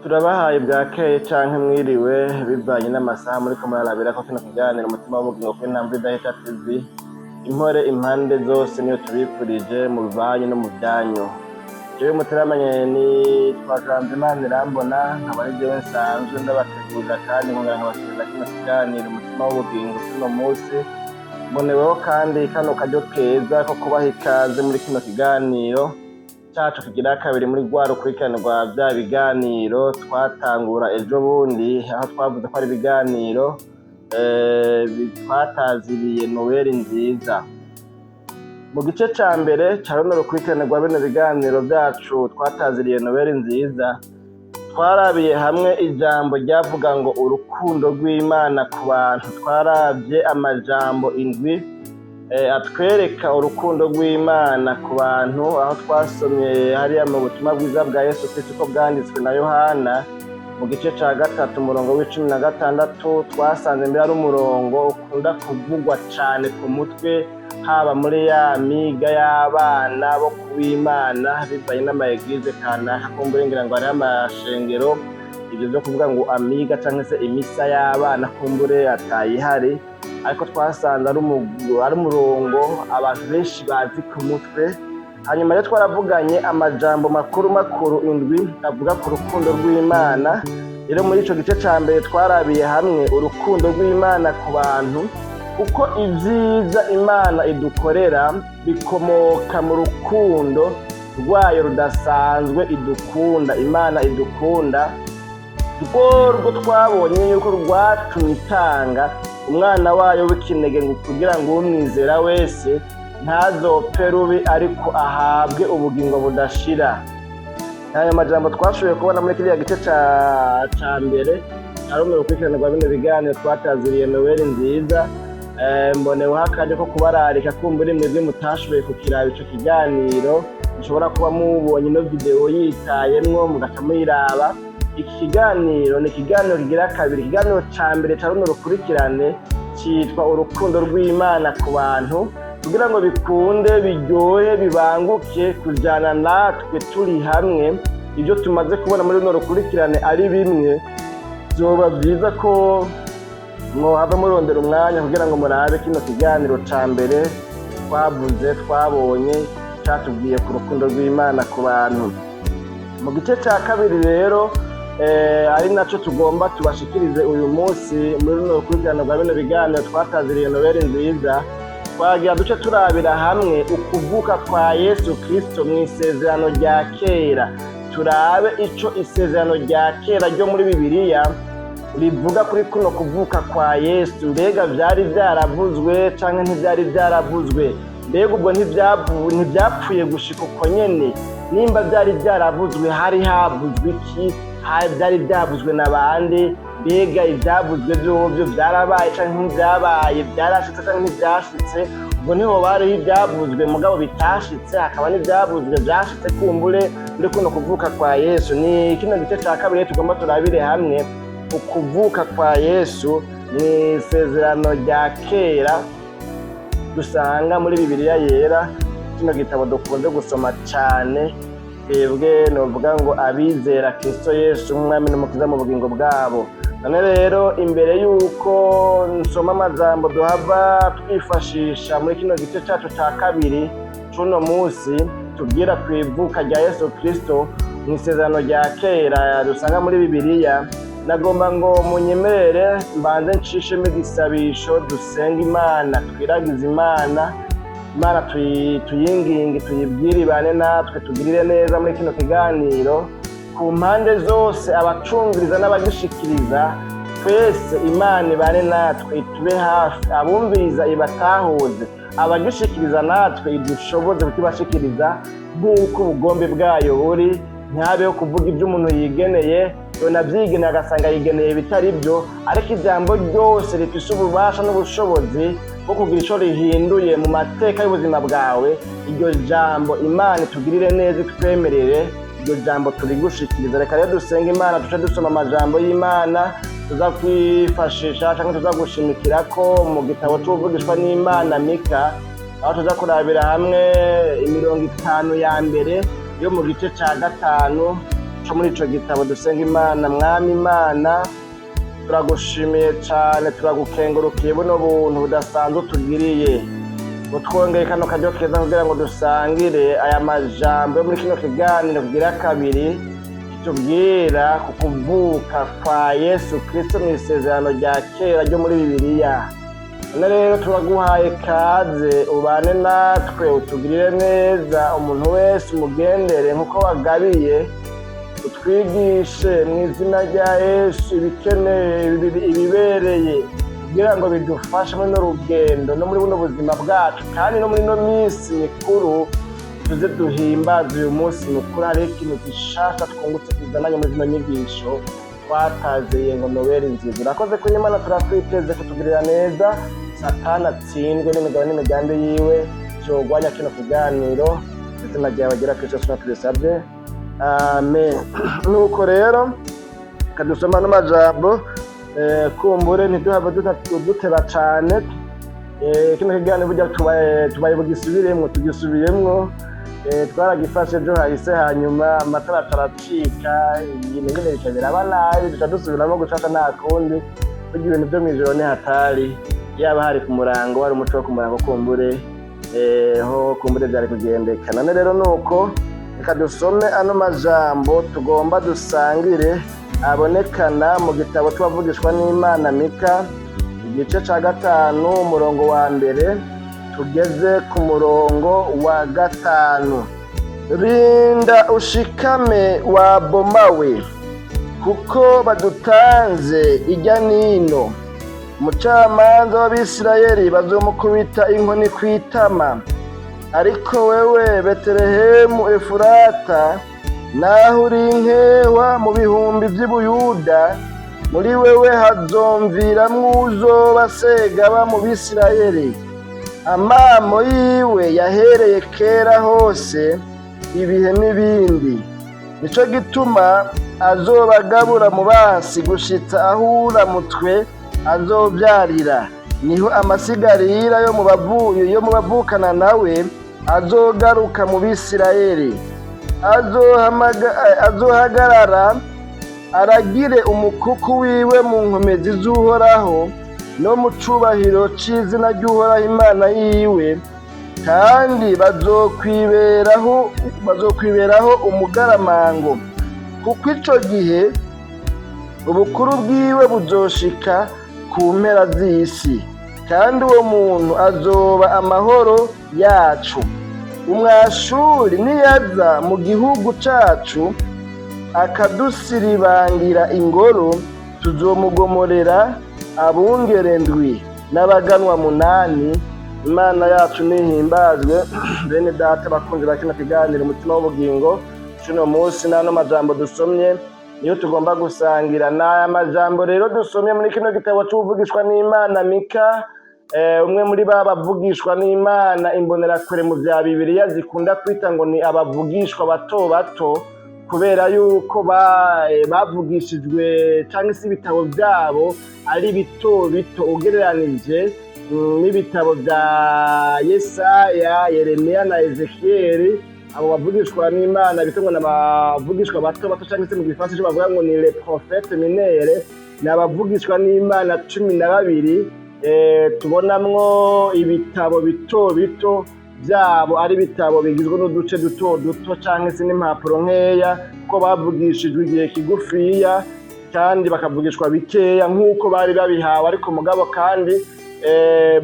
Turabahaye bwakeye canke mwiriwe, bivanye n'amasaha muriko murarabirako kino kiganiro Umutima w'Ubugingo kuri Ntambwe Idahita TV. Impore impande zose niyo tubifurije mu bibanyu no mu vyanyu. Jewe muteramanye nitwa Janze Irambona, nkaba ari jewe nsanzwe ndabategurira kandi nkongera nkabashikiriza kino kiganiro Umutima w'Ubugingo cuno musi. Mboneweho kandi kano karyo keza ko kubaha ikaze muri kino kiganiro cacu kigira kabiri muri rwa rukurikirane rwa vya biganiro twatangura ejo bundi, aho twavuze ko ari ibiganiro twataziriye Noweli Nziza. Mu gice ca mbere ca runo rukurikirane rwa bino biganiro vyacu twataziriye Noweli Nziza, twarabiye hamwe ijambo ryavuga ngo urukundo rw'Imana ku bantu. Twaravye amajambo indwi atwereka urukundo rw'Imana ku bantu, aho twasomye hariya mu butumwa bwiza bwa Yesu Kristo uko bwanditswe na Yohana mu gice ca 3, umurongo wa 16. Twasanze mbere ari umurongo ukunda kuvugwa cane ku mutwe, haba muri ya miga y'abana bo kuw'Imana, bivanye n'ama église kanaka. Kumbure ngira ngo hariho amashengero ivyo vyo kuvuga ngo amiga canke se imisa y'abana kumbure atayihari, ariko twasanze ari umurongo abantu benshi bazi ku mutwe. Hanyuma rero twaravuganye amajambo makuru makuru indwi avuga ku rukundo rw'Imana. Rero muri ico gice ca mbere twarabiye hamwe urukundo rw'Imana ku bantu, kuko ibyiza Imana idukorera bikomoka mu rukundo rwayo rudasanzwe idukunda. Imana idukunda rwo twabonye yuko rwatumye itanga umwana wayo w'ikinege ngo kugira ngo umwizera wese ntazopfe rubi, ariko ahabwe ubugingo budashira. Ayo majambo twashoboye kubona muri kiriya gice ca mbere ca runo rukurikirane rwa bino biganiro twataziriye Noweli Nziza. Mboneweho akanya ko kubararika, kumbura mwebwe mutashoboye kukiraba ico kiganiro, mushobora kuba mubonye ino video yitayemwo mugaca muyiraba. Iki kiganiro ni ikiganiro kigira kabiri. Ikiganiro ca mbere ca runo rukurikirane citwa urukundo rw'Imana ku bantu. Kugira ngo bikunde, biryohe, bibanguke kujana natwe turi hamwe, ibyo tumaze kubona muri runo rukurikirane ari bimwe, vyoba vyiza ko mwohava murondera umwanya kugira ngo murabe kino kiganiro ca mbere twavuze, twabonye catubwiye ku rukundo rw'Imana ku bantu. Mu gice ca kabiri rero, ari naco tugomba tubashikirize uyu munsi muri runo rukurikirane rwa bino biganiro twataziriye Noweli Nziza, twagira duce turabira hamwe ukuvuka kwa Yesu Kristo mu Isezerano rya Kera. Turabe ico Isezerano rya Kera ryo muri Bibiliya rivuga kuri kuno kuvuka kwa Yesu. Mbega vyari vyaravuzwe canke ntivyari vyaravuzwe? Mbega ubwo ntivyapfuye gushika uko nyene? Nimba vyari vyaravuzwe, hari havuzwe iki? Vyari vyavuzwe na bande? Mbega ivyavuzwe vyovyo vyarabaye canke ntivyabaye? Vyarashitse canke ntivyashitse? Ubwo niho bariho ivyavuzwe mugabo bitashitse, hakaba n'ivyavuzwe vyashitse kumbure muri kuno kuvuka kwa Yesu. Ni kino gice ca kabiri tugomba turabire hamwe ukuvuka kwa Yesu mu Isezerano rya Kera dusanga muri Bibiliya Yera, kino gitabo dukunze gusoma cane twebwe novuga ngo abizera Kristo Yesu nk'Umwami n'Umukiza mu bugingo bwabo. None rero, imbere y'uko nsoma amajambo duhava twifashisha muri kino gice cacu ca kabiri c'uno musi tubwira ku ivuka rya Yesu Kristo mu Isezerano rya Kera dusanga muri Bibiliya, nagomba ngo munyemerere mbanze nshishemo igisabisho, dusenga Imana, twiragize Imana. Imana tuyinginge, tuyibwire ibane natwe, tugirire neza muri kino kiganiro ku mpande zose, abacumviriza n'abagishikiriza twese. Imana ibane natwe, itube hafi, abumviriza ibatahuze, abagishikiriza natwe idushoboze kukibashikiriza nk'uko ubugombe bwayo buri. Ntihabeho kuvuga ibyo umuntu yigeneye, yonavyigeneye agasanga yigeneye ibitari byo, ariko ijambo ryose rifise ububasha n'ubushobozi bwo kugira ico rihinduye mu mateka y'ubuzima bwawe. Iryo jambo, Imana itugirire neza, itwemerere iryo jambo turigushikiriza. Reka rero dusenga Imana, duce dusoma amajambo y'Imana tuza kwifashisha canke tuza gushimikirako mu gitabo c'Uvugishwa n'Imana Mika, aho tuza kurabira hamwe imirongo itanu ya mbere yo mu gice ca gatanu. Co muri ico gitabo. Dusenga Imana. Mwami Imana, turagushimiye cane, turagukengurukiye buno buntu budasanzwe utugiriye, utwongeye kano karyo keza kugira ngo dusangire aya majambo yo muri kino kiganiro kugira kabiri kitubwira ku kuvuka kwa Yesu Kristo mu isezerano rya kera ryo muri Bibiliya. None rero turaguhaye kaze, ubane natwe, utugirire neza, umuntu wese umugendere nk'uko wagabiye, utwigishe mu izina rya Yesu ibikeneye, ibibereye, kugira ngo bidufashe muri runo rugendo no muri buno buzima bwacu, kandi no muri ino minsi mikuru tuze duhimbaze uyu munsi mukuru. Hariho ikintu gishasha twungutse kizananye muri zino nyigisho twataziriye ngo Noweli nziza. Urakoze kuri Imana, turakwiteze kutugirira neza. Satani atsindwe n'imigabo n'imigambi yiwe vyogwanya kino kiganiro. Izina ryawe ryera Kristo Yesu tubisabye, amen. Nuko rero kadusoma n'amajambo, kumbure ntiduhave duteba cane. Kino kiganiro burya tubaye bugisubiremwo, tugisubiyemwo. Twaragifashe ejo hahise, hanyuma amatara ataracika, ibintu nyene bica biraba nabi, duca dusubiramo gushasha. Nta kundi, burya ibintu vyo mw'ijoro ni hatari. Yaba hari ku murango, wari umuco wo ku murango, kumbure ho kumbure vyari kugendeka. None rero nuko reka dusome ano majambo tugomba dusangire, abonekana mu gitabo c'uwavugishwa n'Imana Mika, igice ca 5, umurongo wa 1 tugeze ku murongo wa 5. Rinda ushikame wa bomawe, kuko badutanze ijya nino. Umucamanza w'Abisirayeli bazomukubita inkoni kwitama. Ariko wewe Betelehemu Efurata, naho uri inkehwa mu bihumbi vy'i Buyuda, muri wewe hazomviramwo uwuzoba segaba mu Bisirayeli. Amamo yiwe yahereye kera hose, ibihe n'ibindi. Nico gituma azobagabura mu bansi gushitsa aho uramutwe azovyarira. Niho amasigarira yo mu bavukana nawe azogaruka mu Bisirayeli. Azohagarara aragire umukuku wiwe mu nkomezi z'Uhoraho no mu cubahiro c'izina ry'Uhoraho Imana yiwe, kandi bazokwiberaho umugaramango, kuko ico gihe ubukuru bwiwe buzoshika ku mpera z'isi, kandi uwo muntu azoba amahoro yacu. Umwashuri niyaza mu gihugu cacu akadusiribangira ingoro, tuzomugomorera abungere ndwi n'abaganwa munani. Imana yacu nihimbazwe. Bene data bakunzi ba kino kiganiro Umutima w'Ubugingo cuno munsi, n'ano majambo dusomye niyo tugomba gusangira. N'aya majambo rero dusomye muri kino gitabo c'uvugishwa n'Imana Mika, umwe muri ba bavugishwa n'Imana imbonerakure mu vya Bibiliya zikunda kwita ngo ni abavugishwa bato bato, kubera yuko bavugishijwe cyangwa se ibitabo byabo ari bito bito ugereranije n'ibitabo bya Yesaya, Yeremiya na Ezekiyeli. Abo bavugishwa n'Imana bita ngo ni abavugishwa bato bato, cyangwa se mu Gifaransa icyo bavuga ngo ni les prophètes mineurs, ni abavugishwa n'Imana 12, tubonamwo ibitabo bito bito byabo, ari ibitabo bigizwe n'uduce duto duto cyangwa se n'impapuro nkeya, kuko bavugishijwe igihe kigufiya kandi bakavugishwa bikeya nk'uko bari babihawe. Ariko mugabo kandi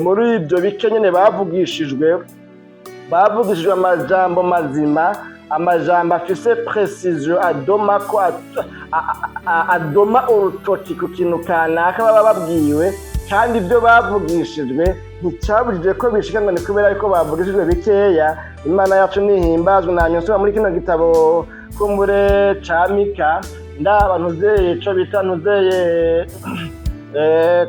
muri ibyo bike nyine bavugishijwe, bavugishijwe amajambo mazima, amajambo afise précision, adoma ko adoma urutoki ku kintu kanaka baba babwiwe. Kandi ibyo bavugishijwe nticyabujije ko bishika ngo ni kubera yuko bavugishijwe bikeya. Imana yacu nihimbazwe. Namye nsoma muri kino gitabo kumbure ca Mika, ndaba ntuzeye ico bita ntuzeye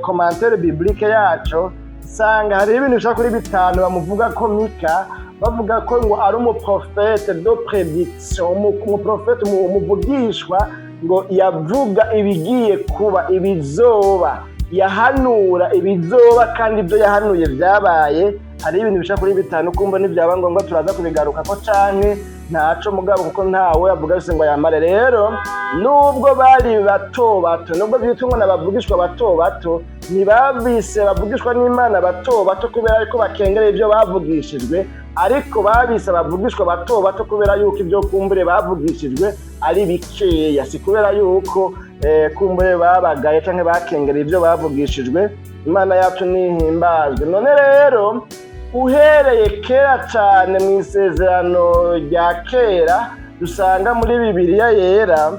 commentaire biblique yaco, nsanga hariho ibintu bishika kuri bitanu bamuvuga ko Mika. Bavuga ko ngo ari umuprofete de prédiction, umuprofete, umuvugishwa ngo yavuga ibigiye kuba, ibizoba, yahanura ibizoba, kandi ibyo yahanuye byabaye. Hari ibintu bishika kuri 5, kumva nivyaba ngombwa turaza kubigarukako canke ntaco, mugabo kuko ntawe avuga yose ngo yamare. Rero nubwo bari bato bato, nubwo vyitwa ngo n'abavugishwa bato bato, ntibabise bavugishwa n'Imana bato bato kubera yuko bakengereye ibyo bavugishijwe, ariko babise abavugishwa bato bato kubera yuko ibyo kumbure bavugishijwe ari bikeya, si kubera yuko kumbure babagaye canke bakengereye ibyo bavugishijwe. Imana yacu nihimbazwe. None rero uhereye kera cane mu isezerano rya kera dusanga muri Bibiliya Yera,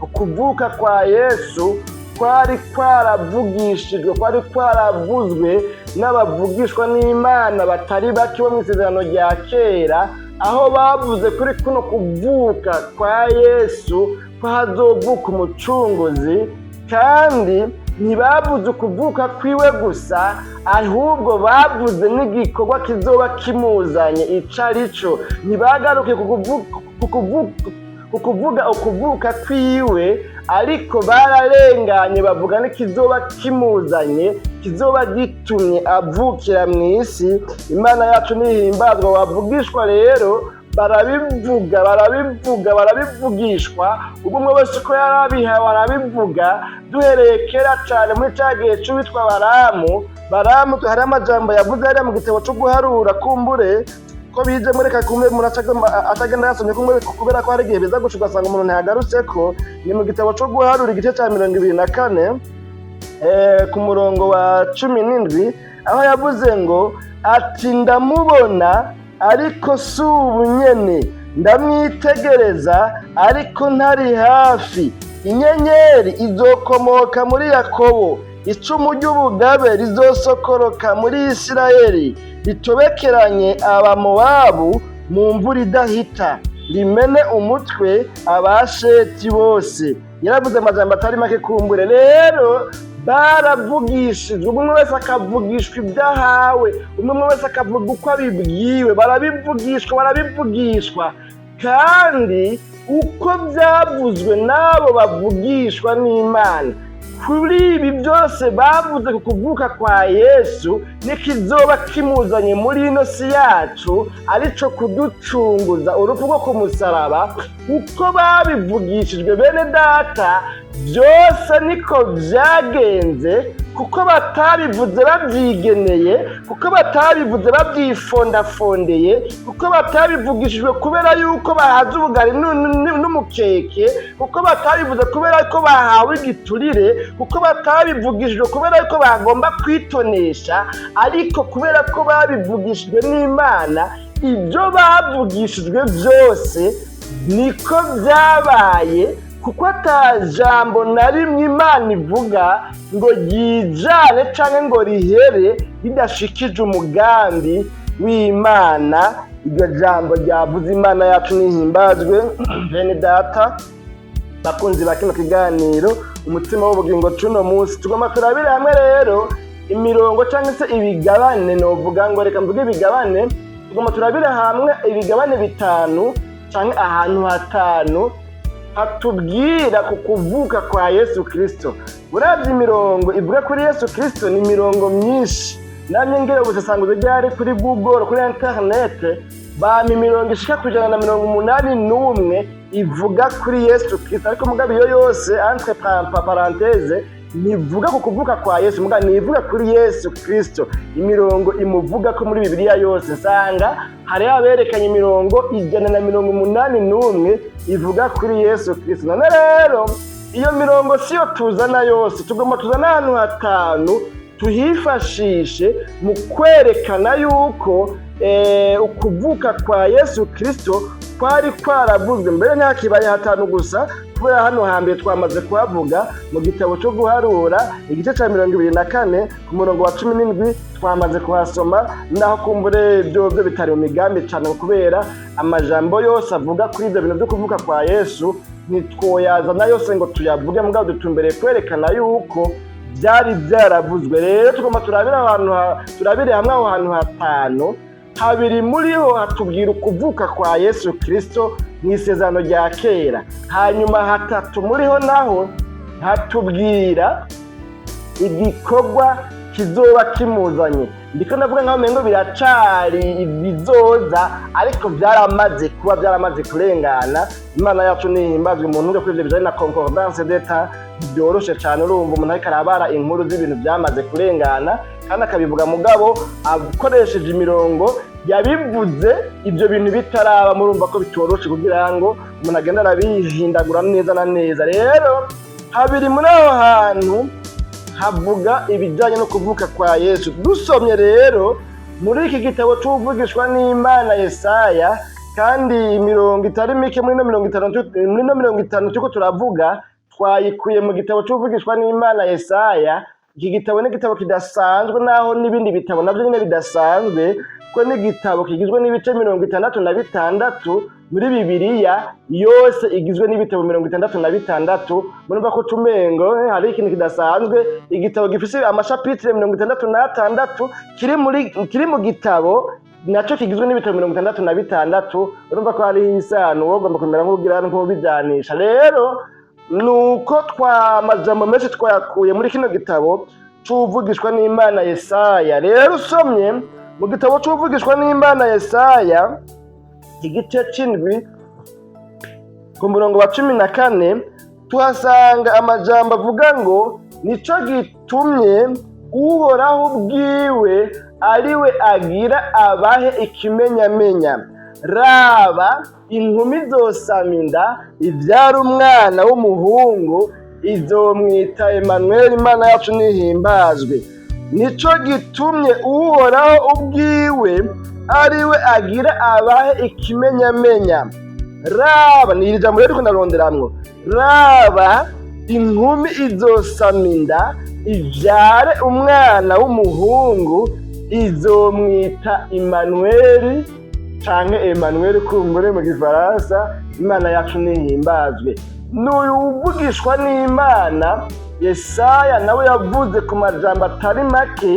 ukuvuka kwa Yesu kwari kwaravugishijwe, kwari kwaravuzwe n'abavugishwa n'Imana batari bake bo mu isezerano rya kera, aho bavuze kuri kuno kuvuka kwa Yesu ko hazovuka umucunguzi. Kandi ntibavuze ukuvuka kwiwe gusa, ahubwo bavuze n'igikorwa kizoba kimuzanye ico arico. Ntibagaruke ku kuvuga ukuvuka kwiwe, ariko bararenganye bavuga n'ikizoba kimuzanye, kizoba gitumye avukira mw'isi. Imana yacu nihimbazwa. Bavugishwa rero barabivuga, barabivuga, barabivugishwa, ubwo umwe wese uko yarabihawe arabivuga. Duhereye kera cane muri ca gihe c'uwitwa Baramu. Baramu hari amajambo yavuze hariya mu gitabo co Guharura. Kumbure ko bije muri kakumbe umuntu atagenda yasomye kumbe, kubera ko hari igihe biza guca ugasanga umuntu ntiyagarutseko. Ni mu gitabo co Guharura, igice ca 24, ku murongo wa 17, aho yavuze ngo ati: "Ndamubona, ariko si ubu nyene, ndamwitegereza, ariko ntari hafi. Inyenyeri izokomoka muri Yakobo, icumu ry'ubugabe rizosokoroka muri Isirayeli, ritobekeranye Abamowabu mu mvura idahita, rimene umutwe Abasheti bose." Yaravuze amajambo atari make. Kumbure rero baravugishijwe, umwe wese akavugishwa ibyo ahawe, umwe wese akavuga uko abibwiwe. Barabivugishwa, barabivugishwa, kandi uko byavuzwe n'abo bavugishwa n'Imana kuri ibi byose bavuze ku kuvuka kwa Yesu n'ikizoba kimuzanye muri ino si yacu, arico kuducunguza urupfu rwo ku musaraba, uko babivugishijwe, bene data, byose niko byagenze, kuko batabivuze babyigeneye, kuko batabivuze babyifondafondeye, kuko batabivugishijwe kubera yuko bahaze ubugari n'umukeke, kuko batabivuze kubera ko bahawe igiturire, kuko batabivugishijwe kubera yuko bagomba kwitonesha, ariko kubera ko babivugishijwe n'Imana. Ibyo bavugishijwe byose niko byabaye, kuko ata jambo na rimwe Imana ivuga ngo ryijane canke ngo rihere ridashikije umugambi w'Imana iryo jambo ryavuze. Imana yacu nihimbazwe. Bene data bakunzi ba kino kiganiro Umutima w'Ubugingo cuno munsi, tugomba turabire hamwe rero imirongo cyangwa se ibigabane, novuga ngo reka mvuge ibigabane. Tugomba turabire hamwe ibigabane 5 cyangwa ahantu hatanu hatubwira ku kuvuka kwa Yesu Kristo. Uravye imirongo ivuga kuri Yesu Kristo ni imirongo myinshi. Namye ngira ubusesanguzi ryari kuri Google, kuri internet, bampa imirongo ishika ku 181 ivuga kuri Yesu Kristo. Ariko mugabo iyo yose, entre parenthèses, ntivuga ku kuvuka kwa Yesu, mugabo ntivuga kuri Yesu Kristo. Imirongo imuvuga ko muri Bibiliya yose, nsanga hariho aberekanye imirongo 181 ivuga kuri Yesu Kristo. None rero iyo mirongo siyo tuzana yose, tugomba tuzana ahantu hatanu tuhifashishe mu kwerekana yuko ukuvuka kwa Yesu Kristo kwari kwaravuzwe mbere. Ntakibaye hatanu gusa, kubera hano hambere twamaze kuhavuga mu gitabo cyo Guharura, igice cya 24, ku murongo wa 17, twamaze kuhasoma. Naho kumbure byo byo bitari mu migambi cyane, kubera amajambo yose avuga kuri ibyo bintu byo kuvuka kwa Yesu ntitwoyazana yose ngo tuyavuge, mugabo dutumbereye kwerekana yuko byari byaravuzwe. Rero tugomba turabire ahantu turabire hamwe aho hantu hatanu. Habiri muri ho hatubwira ukuvuka kwa Yesu Kristo mu isezerano rya kera, hanyuma hatatu muri ho naho hatubwira igikorwa Kizoba kimuzanye. Ndiko ndavuga nkaho umengo biracari ibizoza, ariko byaramaze kuba, byaramaze kurengana. Imana yacu nihimbazwe. Umuntu uje kuri ivyo bijanye na concordance des temps byoroshe cane. Urumva umuntu ariko arabara inkuru z'ibintu byamaze kurengana kandi akabivuga, mugabo akoresheje imirongo yabivuze ibyo bintu bitaraba, murumva ko bitoroshe kugira ngo umuntu agende arabihindagura neza na neza. Rero habiri muri aho hantu havuga ibijyanye no kuvuka kwa Yesu. Dusomye rero muri iki gitabo c'uvugishwa n'Imana Yesaya, kandi imirongo itari mike muri ino 50 turiko turavuga twayikuye mu gitabo c'uvugishwa n'Imana Yesaya. Iki gitabo ni igitabo kidasanzwe, naho n'ibindi bitabo navyo nyine bidasanzwe, kuko n'igitabo kigizwe n'ibice 66 muri Bibiliya yose igizwe n'ibitabo 66. Murumva ko tumengo hari ikintu kidasanzwe, igitabo gifise amashapitire 66 kiri mu gitabo naco kigizwe n'ibitabo 66. Urumva ko hariho isano, wogomba kumera nk'ugira nk'ubijanisha. Rero nuko twa amajambo menshi twayakuye muri kino gitabo c'uvugishwa n'Imana Yesaya. Rero usomye mu gitabo c'uvugishwa n'Imana Yesaya, igice c'indwi, ku murongo wa 14, tuhasanga amajambo avuga ngo: "Nico gitumye Uhoraho ubwiwe ariwe agira abahe ikimenyamenya: raba, inkumi izosama inda, ivyara umwana w'umuhungu, izomwita Emanuweli." Imana yacu nihimbazwe. Nico gitumye Uhoraho ubwiwe ariwe agira abahe ikimenyamenya. Raba, ni iri jambo rero ndiko ndaronderamwo: raba, inkumi izosama inda, ivyare umwana w'umuhungu, izomwita Imanuweli, canke Emmanuel kumbure mu Gifaransa. Imana yacu nihimbazwe. N'uyu uvugishwa n'Imana Yesaya nawe yavuze ku majambo atari make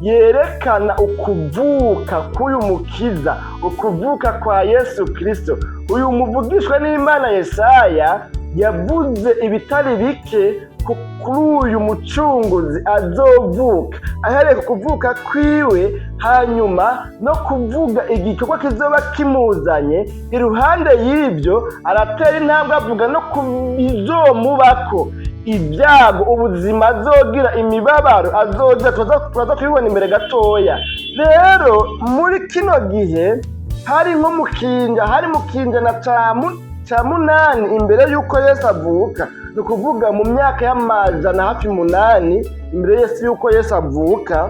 yerekana ukuvuka k'uyu mukiza, ukuvuka kwa Yesu Kristo. Uyu muvugishwa n'Imana Yesaya yavuze ibitari bike kuri uyu mucunguzi azovuka, ahereye ku kuvuka kwiwe, hanyuma no kuvuga igikorwa kizoba kimuzanye. Iruhande y'ibyo aratera intambwe avuga no ku bizomubako, ibyago, ubuzima azogira, imibabaro azogira. Turaza kubibona imbere gatoya. Rero muri kino gihe hari nko mu kinja, hari mu kinjana ca munani imbere y'uko Yesu avuka, ni ukuvuga mu myaka y'amajana hafi 8 imbere Yesu y'uko Yesu avuka.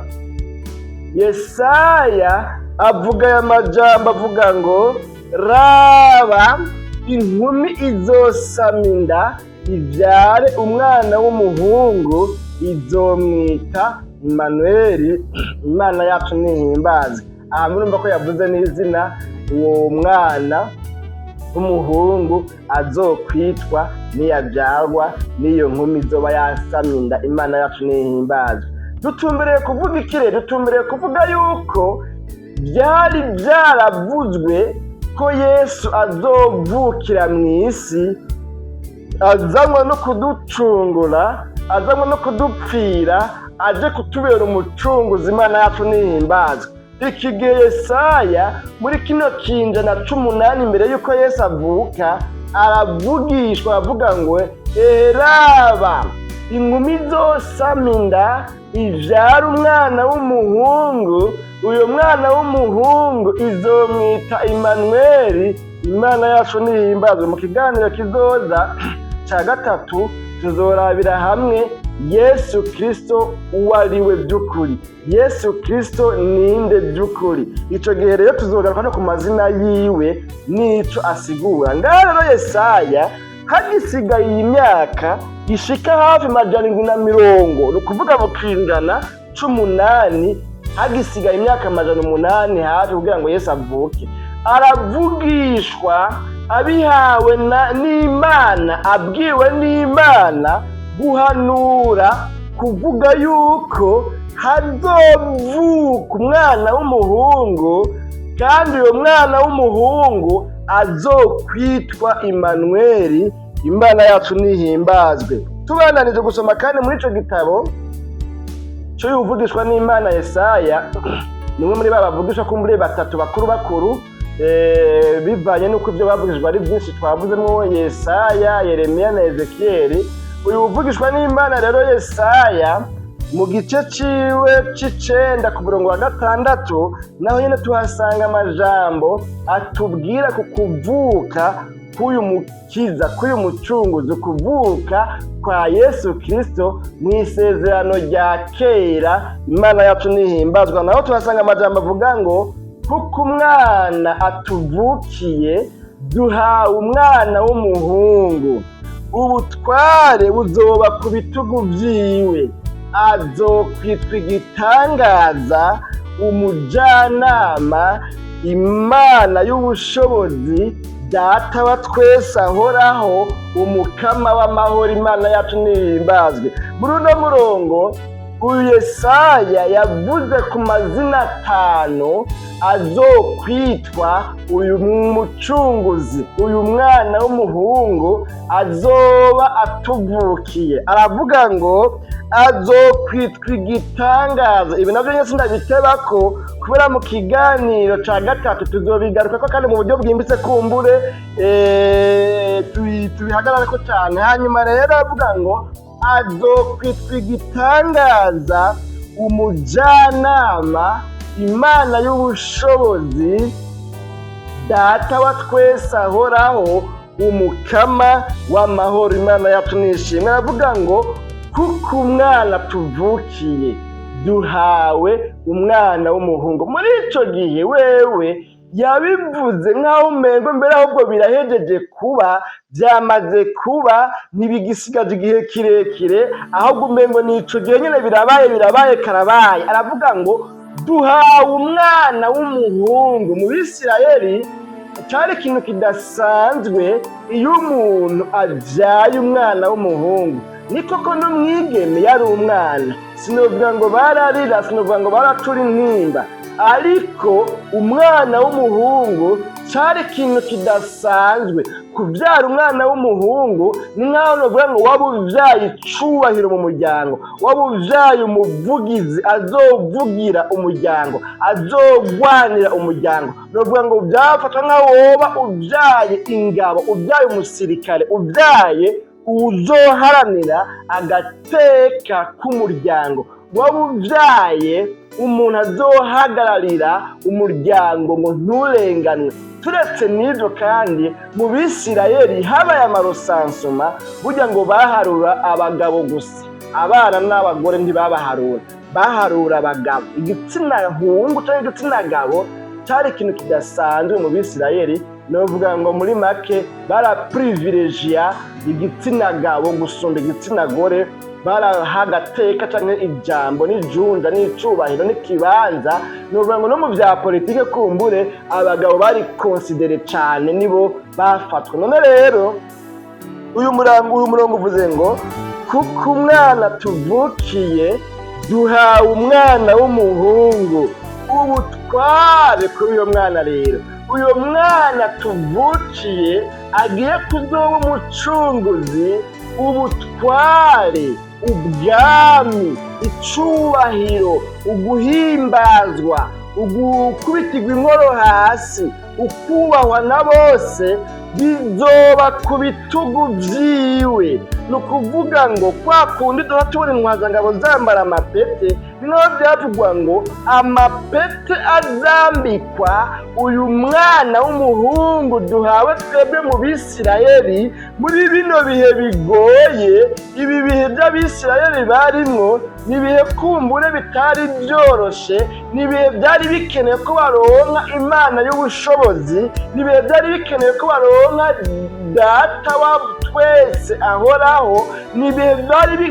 Yesaya avuga aya majambo, avuga ngo: "Raba, inkumi izosama inda, ivyare umwana w'umuhungu, izomwita Imanuweli." Imana yacu nihimbaze. Aha murumva ko yavuze n'izina uwo mwana w'umuhungu azokwitwa niyavyarwa n'iyo nkumi izoba yasamye inda. Imana yacu nihimbazwe. Dutumbereye kuvuga ikire, dutumbereye kuvuga yuko byari byaravuzwe ko Yesu azovukira mu isi, azanwa no kuducungura, azanwa no kudupfira, aje kutubera umucunguzi. Imana yacu nihimbazwe. Iki gihe Yesaya, muri kino kinjana c'umunani imbere y'uko Yesu avuka, aravugishwa, aravuga ngo: "Eraba, inkumi izosama inda, ivyara umwana w'umuhungu, uyo mwana w'umuhungu izomwita Imanuweli." Imana yacu nihimbazwe. Mu kiganiro kizoza ca gatatu tuzorabira hamwe Yesu Kristo uwo ari we by'ukuri, Yesu Kristo ninde by'ukuri. Ico gihe rero tuzogaruka no ku mazina yiwe n'ico asigura. Ngaha rero Yesaya, hagisigaye iyi myaka ishika hafi 750, ni ukuvuga mu kinjana c'umunani, hagisigaye imyaka 800 hafi kugira ngo Yesu avuke, aravugishwa abihawe n'Imana, abwiwe n'Imana guhanura, kuvuga yuko hazovuka umwana w'umuhungu, kandi uyo mwana w'umuhungu azokwitwa Imanuweli. Imana yacu nihimbazwe. Tubandanije gusoma kandi muri ico gitabo Cy'uyu uvugishwa n'Imana Yesaya. Ni umwe muri ba bavugishwa kumbure batatu bakuru bakuru, bivanye n'uko ibyo bavugishwa ari byinshi. Twavuzemo Yesaya, Yeremiya na Ezekiyeli. Uyu uvugishwa n'Imana rero Yesaya, mu gice ciwe c'icenda ku murongo wa 6, naho nyene tuhasanga amajambo atubwira ku kuvuka k'uyu mukiza, k'uyu mucunguzi, kuvuka kwa Yesu Kristo mu isezerano rya kera. Imana yacu nihimbazwa. Naho tuhasanga amajambo avuga ngo: "Kuko umwana atuvukiye, duhawe umwana w'umuhungu, ubutware buzoba ku bitugu vyiwe, azokwitwa Igitangaza, Umujyanama, Imana y'ubushobozi, Data wa twese ahoraho, Umukama w'amahoro." Imana yacu nihimbazwe. Muri uno murongo, uyu Yesaya yavuze ku mazina atanu azokwitwa uyu mucunguzi, uyu mwana w'umuhungu azoba atuvukiye. Aravuga ngo azokwitwa Igitangaza. Ibi nabyo nyine sindabiteba ko kubera mu kiganiro ca gatatu tuzobigaruka ko kandi mu buryo bwimbitse, kumbure tubihagarareko cyane. Hanyuma rero avuga ngo azokwitwa Igitangaza, Umujyanama, Imana y'ubushobozi, Data wa twese ahoraho, Umukama w'amahoro. Imana yacu nishimwe. Aravuga ngo kuko umwana tuvukiye, duhawe umwana w'umuhungu. Muri ico gihe wewe yabivuze nk'aho umengo mbere ahubwo birahejeje kuba, byamaze kuba, ntibigisigaje igihe kirekire, ahubwo umengo ni ico gihe nyine birabaye, birabaye karabaye. Aravuga ngo duhawe umwana w'umuhungu. Mu Bisirayeli cyari ikintu kidasanzwe iyo umuntu abyaye umwana w'umuhungu. Ni koko n'umwigeme yari umwana, sinovuga ngo bararira, sinovuga ngo baracura intimba, ariko umwana w'umuhungu cyari ikintu kidasanzwe. Kubyara umwana w'umuhungu ni nk'aho novuga ngo waba ubyaye icubahiro mu muryango, waba ubyaye umuvugizi azovugira umuryango, azogwanira umuryango. Novuga ngo byafatwa nk'aho woba ubyaye ingabo, ubyaye umusirikare, ubyaye uzoharanira agateka k'umuryango, waba ubyaye umuntu azohagararira umuryango ngo nturenganwe. Turetse n'ibyo kandi, mu Bisirayeli habaye ama recensement, burya ngo baharura abagabo gusa, abana n'abagore ntibabaharura, baharura abagabo. Igitsina hungu cyangwa igitsina gabo cyari ikintu kidasanzwe mu Bisirayeli. Novuga ngo muri make barapurivilejiya igitsina gabo gusumba igitsina gore, baraha agateka canke ijambo n'ijunja n'icubahiro n'ikibanza. Novuga ngo no mu vya politike kumbure abagabo bari considérés cane, nibo bafatwa. None rero uyu murongo uvuze ngo kuko umwana tuvukiye, duhawe umwana w'umuhungu, ubutware kuri uyo mwana. Rero uyo mwana tuvukiye agiye kuzoba umucunguzi, ubutware, ubwami, icubahiro, uguhimbazwa, ugukubitirwa inkoro hasi, ukubahwa na bose, bizoba ku bitugu vyiwe. Ni ukuvuga ngo kwa kundi duha tubona intwazangabo zambara amapete, ni naho byavugwa ngo amapete azambikwa uyu mwana w'umuhungu duhawe twebwe mu Bisirayeli muri bino bihe bigoye. Ibi bihe by'Abisirayeli barimwo ni ibihe kumbure bitari byoroshe, ni ibihe byari bikenewe ko baronka Imana y'ubushobozi, ni ibihe byari bikenewe ko baronka Data wa twese ahoraho, ni ibihe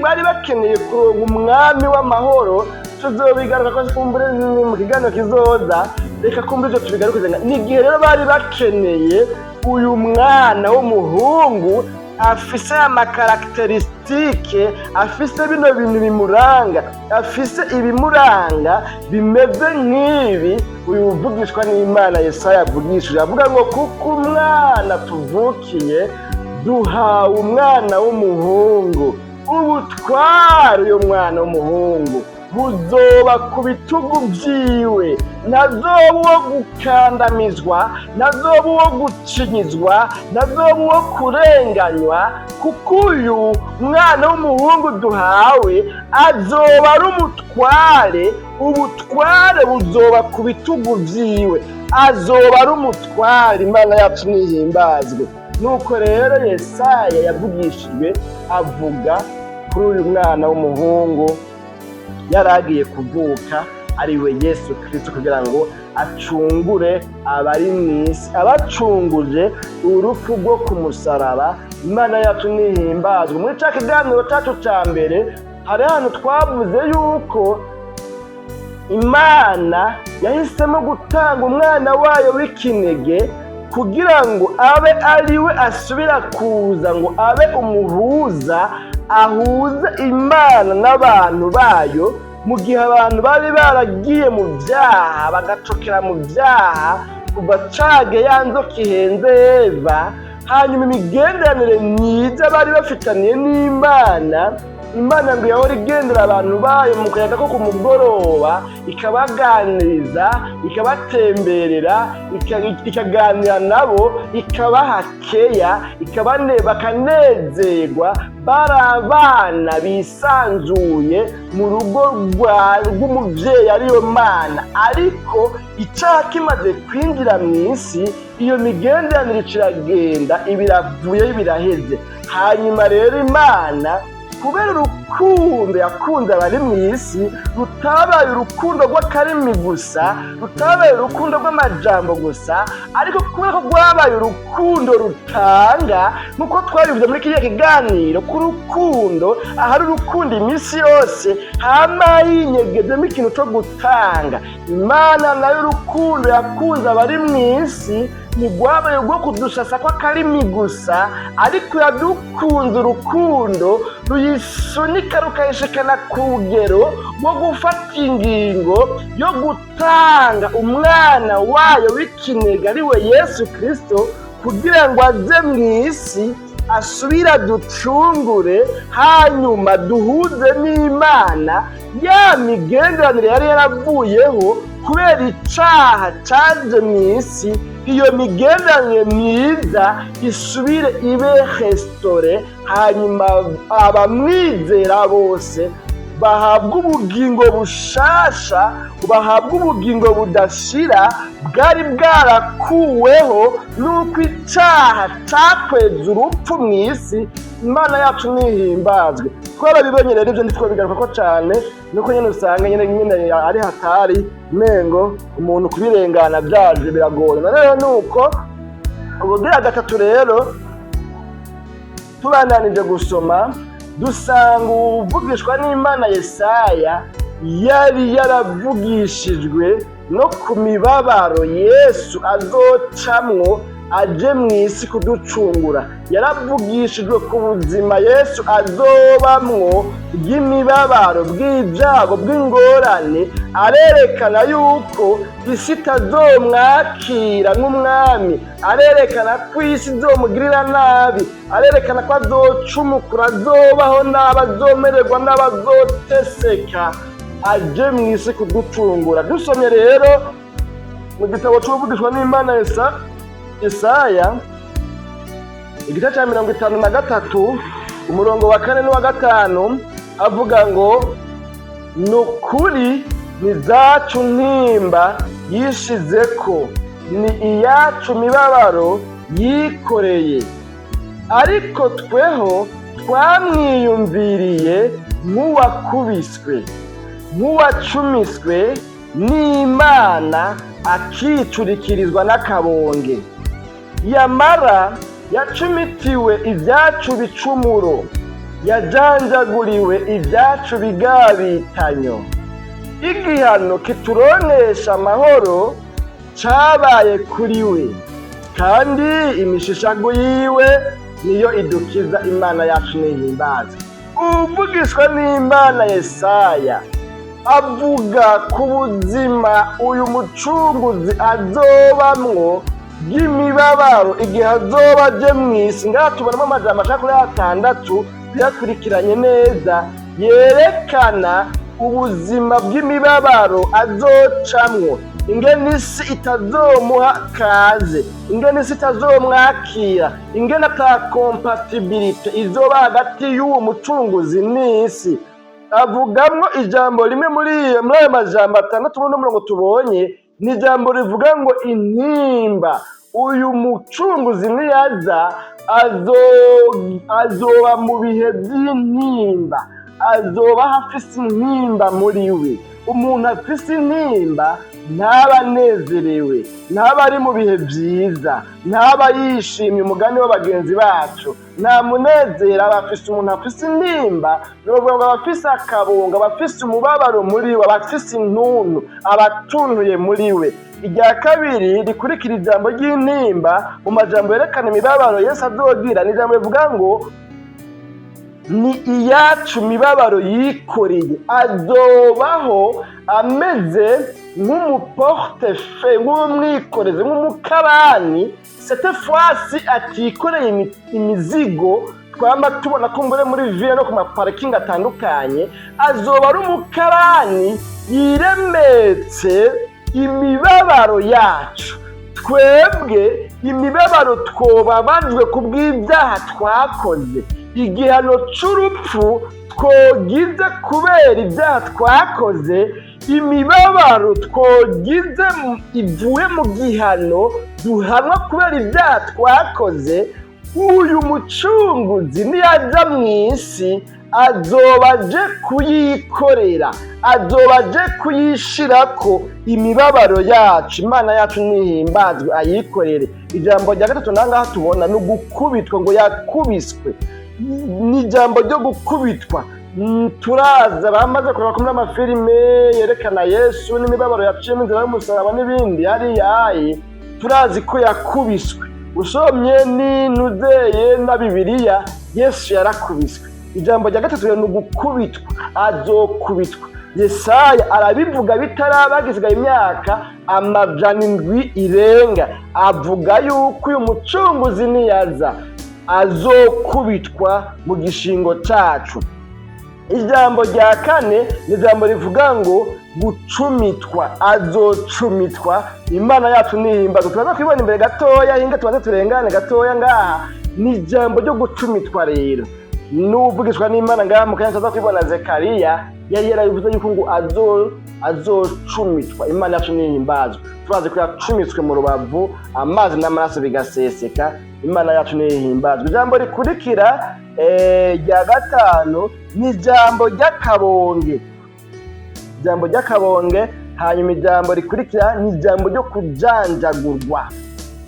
bari bakeneye kuronka Umwami w'amahoro. Tuzobigaruka ko kumbure mu kiganiro kizoza. Reka kumbure ibyo tubigaruke. Ni igihe rero bari bakeneye uyu mwana w'umuhungu afise ama caractéristiques, afise bino bintu bimuranga, afise ibimuranga bimeze nk'ibi uyu uvugishwa n'Imana Yesaya avugishije. Avuga ngo kuko umwana tuvukiye, duhawe umwana w'umuhungu, ubutware uyu mwana w'umuhungu. Buzoba ku bitugu vyiwe. Ntazoba uwo gukandamizwa, ntazoba uwo gucinyizwa, ntazoba uwo kurenganywa, kuko uyu mwana w'umuhungu duhawe azoba ari umutware. Ubutware buzoba ku bitugu vyiwe, azoba ari umutware. Imana yacu nihimbazwe. Nuko rero Yesaya yavugishijwe avuga kuri uyu mwana w'umuhungu yari agiye kuvuka, ariwe Yesu Kristo, kugira ngo acungure abari mu isi, abacunguje urupfu rwo ku musaraba. Imana yacu nihimbazwe. Muri ca kiganiro cyacu ca mbere, hari ahantu twavuze yuko Imana yahisemo gutanga umwana wayo w'ikinege kugira ngo abe ariwe asubira kuza, ngo abe umuhuza, ahuze Imana n'abantu bayo, mu gihe abantu bari baragiye mu byaha, bagacokera mu byaha kuva cage ya nzoka ihenze Eva. Hanyuma imigenderanire myiza bari bafitaniye n'Imana, Imana ngo yahora igendera abantu bayo mu kayaga ko ku mugoroba, ikabaganiriza, ikabatemberera, ikaganira nabo, ikabaha keya, bakanezerwa. Bari abana bisanzuye mu rugo rw'umubyeyi ariyo Mana. Ariko icyaha kimaze kwinjira mu isi, iyo migenderanire iragenda ibiravuyeyo, biraheze. Hanyuma rero Imana, kubera urukundo yakunze abari mu isi, rutabaye urukundo rw'akarimi gusa, rutabaye urukundo rw'amajambo gusa, ariko kubera ko rwabaye urukundo rutanga, nk'uko twabivuze muri kiriya kiganiro, ku rukundo, ahari urukundo iminsi yose hama yinyegezemo ikintu cyo gutanga. Imana nayo, urukundo yakunze abari mu isi ntigwabaye urwo kudushasa kw'akarimi gusa, ariko yadukunze urukundo ruyisunika, rukayishikana ku rugero rwo gufata ingingo yo gutanga umwana wayo w'ikinege, ariwe Yesu Kristo, kugira ngo aze mu isi, asubire aducungure, hanyuma duhuze n'Imana ya migenderanire yari yaravuyeho kubera icaha caje mu isi. Iyo migenderanire myiza isubire ibe restaurée, hanyuma abamwizera bose bahabwa ubugingo bushasha, bahabwa ubugingo budashira bwari bwarakuweho n'uko icaha cakweza urupfu mu isi. Imana yacu nihimbazwe. Twarabibonye rero ibyo, ntitwabigaruka ko cane, nuko nyene usanga nyene ari hatari, mengo umuntu kubirengana byaje biragoye. Na rero nuko ubugira gatatu rero, tubandanije gusoma, dusanga uwuvugishwa n'Imana Yesaya yari yaravugishijwe no ku mibabaro Yesu azocamwo aje mu isi kuducungura. Yaravugishijwe ku buzima Yesu azobamwo bw'imibabaro, bw'ibyago, bw'ingorane. Arerekana yuko isi itazomwakira nk'umwami, arerekana ko isi izomugirira nabi, arerekana ko azocumukura, azobaho nabi, azomererwa n'abazoteseka aje mu isi kuducungura. Dusomye rero mu gitabo c'uvugishwa n'Imana Yesaya, igice cya 53, umurongo wa 4 n'uwa 5, avuga ngo: "Ni ukuri ni zacu ntimba yishize ko, ni iyacu mibabaro yikoreye, ariko tweho twamwiyumviriye nk'uwakubiswe, nk'uwacumiswe n'Imana, akicurikirizwa n'akabonge. Yamara yacumitiwe ibyacu bicumuro, yajanjaguriwe ibyacu bigabitanyo. Igihano kituronesha amahoro cabaye kuri we, kandi imishishago yiwe niyo idukiza." Imana yacu nihimbaza. Uvugishwa n'Imana Yesaya avuga ku buzima uyu mucunguzi azobamwo bw'imibabaro igihe azoba aje mu isi. Ngaha tubonamo amajambo ashaka kuri atandatu, biyakurikiranye neza, yerekana Ubuzima bw'imibabaro azocamwo, ingene isi itazomuha kaze, ingene isi itazomwakira, ingene ata compatibilité izoba hagati y'uwo mucunguzi n'isi. Avugamwo ijambo rimwe muri ayo majambo 6 muri uno murongo tubonye, ni ijambo rivuga ngo intimba. Uyu mucunguzi niyaza azoba mu bihe by'intimba, azoba afise intimba muri we. Umuntu afise intimba ntaba anezerewe, ntaba ari mu bihe byiza, ntaba yishimye. Umugani w'abagenzi bacu, nta munezero aba afise. Umuntu afise intimba ni ukuvuga ngo aba afise akabunga, aba afise umubabaro muri we, aba afise intuntu, aba atuntuye muri we. Irya kabiri rikurikira ijambo ry'intimba mu majambo yerekana imibabaro Yesu azogira ni ijambo rivuga ngo ni iyacu mibabaro yikoreye. Azobaho ameze nk'umuportefe, nk'umwikorezi, nk'umukarani. Cette fois-ci atikoreye imizigo twama tubona ko mbure muri ville no ku maparikingi atandukanye. Azoba ari umukarani yiremetse imibabaro yacu. Twebwe imibabaro twobabajwe ku bw'ibyaha twakoze, igihano c'urupfu twogize kubera ibyaha twakoze, imibabaro twogize ivuye mu gihano duhanwa kubera ibyaha twakoze, uyu mucunguzi niyaja mu isi azoba aje kuyikorera, azoba aje kuyishirako imibabaro yacu. Imana yacu nihimbazwe, ayikorere. Ijambo rya gatatu nangaha tubona ni ugukubitwa, ngo yakubiswe. Ni ijambo ryo gukubitwa. Turaza bamaze kureba ko muri amafilime yerekana Yesu n'imibabaro yaciyemo, inzira y'umusaraba n'ibindi hariya ayi, turazi ko yakubiswe. Usomye n'inuzeye na Bibiliya, Yesu yarakubiswe. Ijambo rya gatatu rero ni ugukubitwa, azokubitwa. Yesaya arabivuga bitaraba, gisigaye imyaka 700 irenga, avuga yuko uyu mucunguzi niyaza azokubitwa mu gishingo cacu. Ijambo rya kane ni ijambo rivuga ngo gucumitwa, azocumitwa. Imana yacu nihimbazwa. Turaza kubibona imbere gatoya. Hinga tubanze turengane gatoya ngaha. Ni ijambo ryo gucumitwa rero n'uvugishwa n'Imana ngaha mu kanya tuza kubibona. Zekariya yari yarabivuze yuko ngo azocumitwa. Imana yacu nihimbazwa. Turazi ko yacumitswe mu rubavu, amazi n'amaraso bigaseseka. Imana yacu nihimbazwa. Ijambo rikurikira rya gatanu ni ijambo ry'akabonge, ijambo ry'akabonge. Hanyuma ijambo rikurikira ni ijambo ryo kujanjagurwa,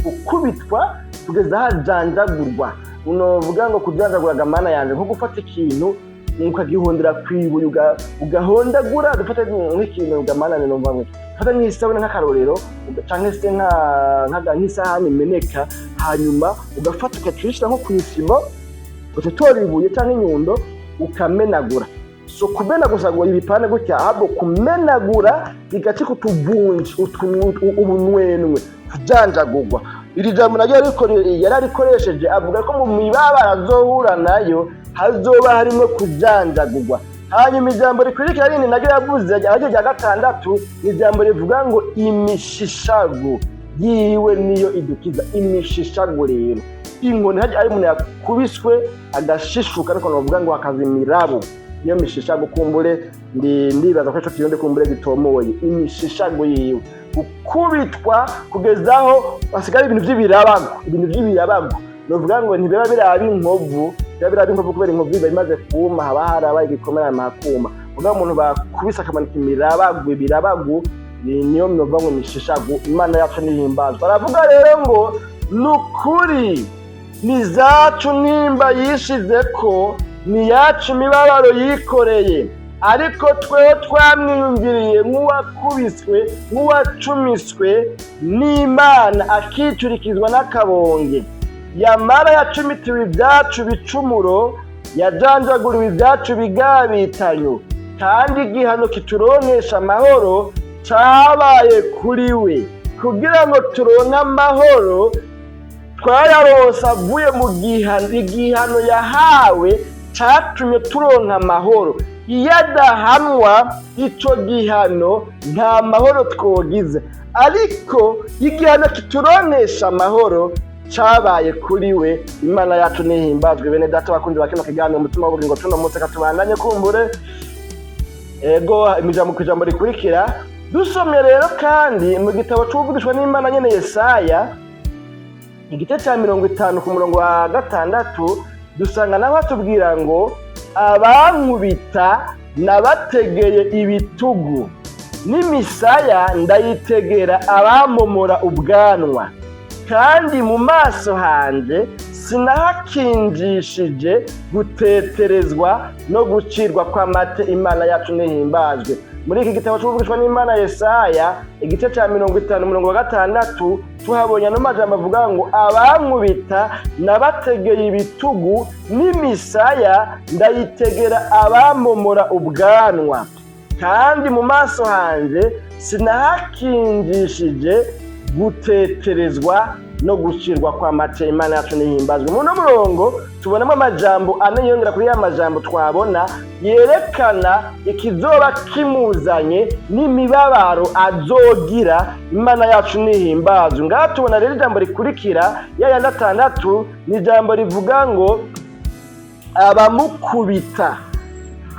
gukubitwa kugeza hajanjagurwa. Unovuga ngo kujanjagura, Mana yanjye, nko gufata ikintu ukagihondera ku ibuye, ugahondagura. Dufate nk'ikintu, gamana, numva ngo fata nk'isabune nk'akarorero, canke se nk'isahani imeneka, hanyuma ugafata ukacishira nko kw'isima, ugaca ibuye canke inyundo ukamenagura. So kumena gusa ngo ibipande gutya, ahubwo kumenagura bigacika utuvunji, ubunwenwe, kujanjagurwa. Iri jambo naryo yararikoresheje, avuga ko mu mibabaro azohura nayo hazoba harimo kujanjagurwa. Hanyuma ijambo rikurikira rindi naryo yavuze, naryo rya gatandatu, ni ijambo rivuga ngo imishishago yiwe niyo idukiza. Imishishago rero, inkoni hajya ari umuntu yakubiswe agashishuka, ariko bavuga ngo hakaza imirabo, niyo mishishago. Kumbure ndi ndibaza ko ico kirundi kumbure gitomoye. Imishishago yiwe, gukubitwa kugeza aho hasigaye ibintu vy'ibirabago. Ibintu vy'ibirabago novuga ngo ntibiba biraba inkovu, biba biraba inkovu kubera inkovu iba imaze kuma, haba harabaye igikomere hama hakuma. Mugabo umuntu bakubise akamanika imirabago, ibirabago, niyo novuga ngo imishishago. Imana yacu nihimbazwa. Aravuga rero ngo nukuri ni zacu nimba yishizeko, ni yacu imibabaro yikoreye, ariko twewe twamwiyumviriye nk'uwakubiswe, nk'uwacumiswe n'Imana, akicurikizwa n'akabonge. Yamara yacumitiwe ibyacu bicumuro, yajanjaguriwe ibyacu bigabitanyo, kandi igihano kituronkesha amahoro cabaye kuri we. Kugira ngo turonke amahoro, twayaronse avuye mu gihano. Igihano yahawe. Catumye turonka amahoro. Iyo adahanwa ico gihano, nta mahoro twogize, ariko igihano kituronkesha amahoro cabaye kuri we. Imana yacu nihimbazwe. Bene data bakunzi ba kino kiganiro Umutima w'Ubugingo, tuno munsi katubandanye kumbure ego ijambo ku ijambo rikurikira. Dusomye rero kandi mu gitabo c'Uwuvugishwa n'Imana nyene Yesaya, igice ca 50 ku murongo wa 6, dusanga naho hatubwira ngo: "Abankubita nabategeye ibitugu, n'imisaya ndayitegera abamomora ubwanwa, kandi mu maso hanje sinahakinjishije guteterezwa no gucirwa kw'amate." Imana yacu nihimbazwe. Muri iki gitabo c'Uwuvugishwa n'Imana Yesaya, igice ca 50, umurongo wa 6, tuhabonye ano majambo avuga ngo: "Abankubita nabategeye ibitugu, n'imisaya ndayitegera abamomora ubwanwa, kandi mu maso hanje sinahakinjishije guteterezwa no gucirwa kw'amate." Imana yacu nihimbazwe. Mu no murongo tubonamo amajambo ane yongera kuri ya majambo twabona yerekana ikizoba kimuzanye n'imibabaro azogira. Imana yacu nihimbazwe. Ngaha tubona rero ijambo rikurikira ya yandi atandatu, ni ijambo rivuga ngo abamukubita.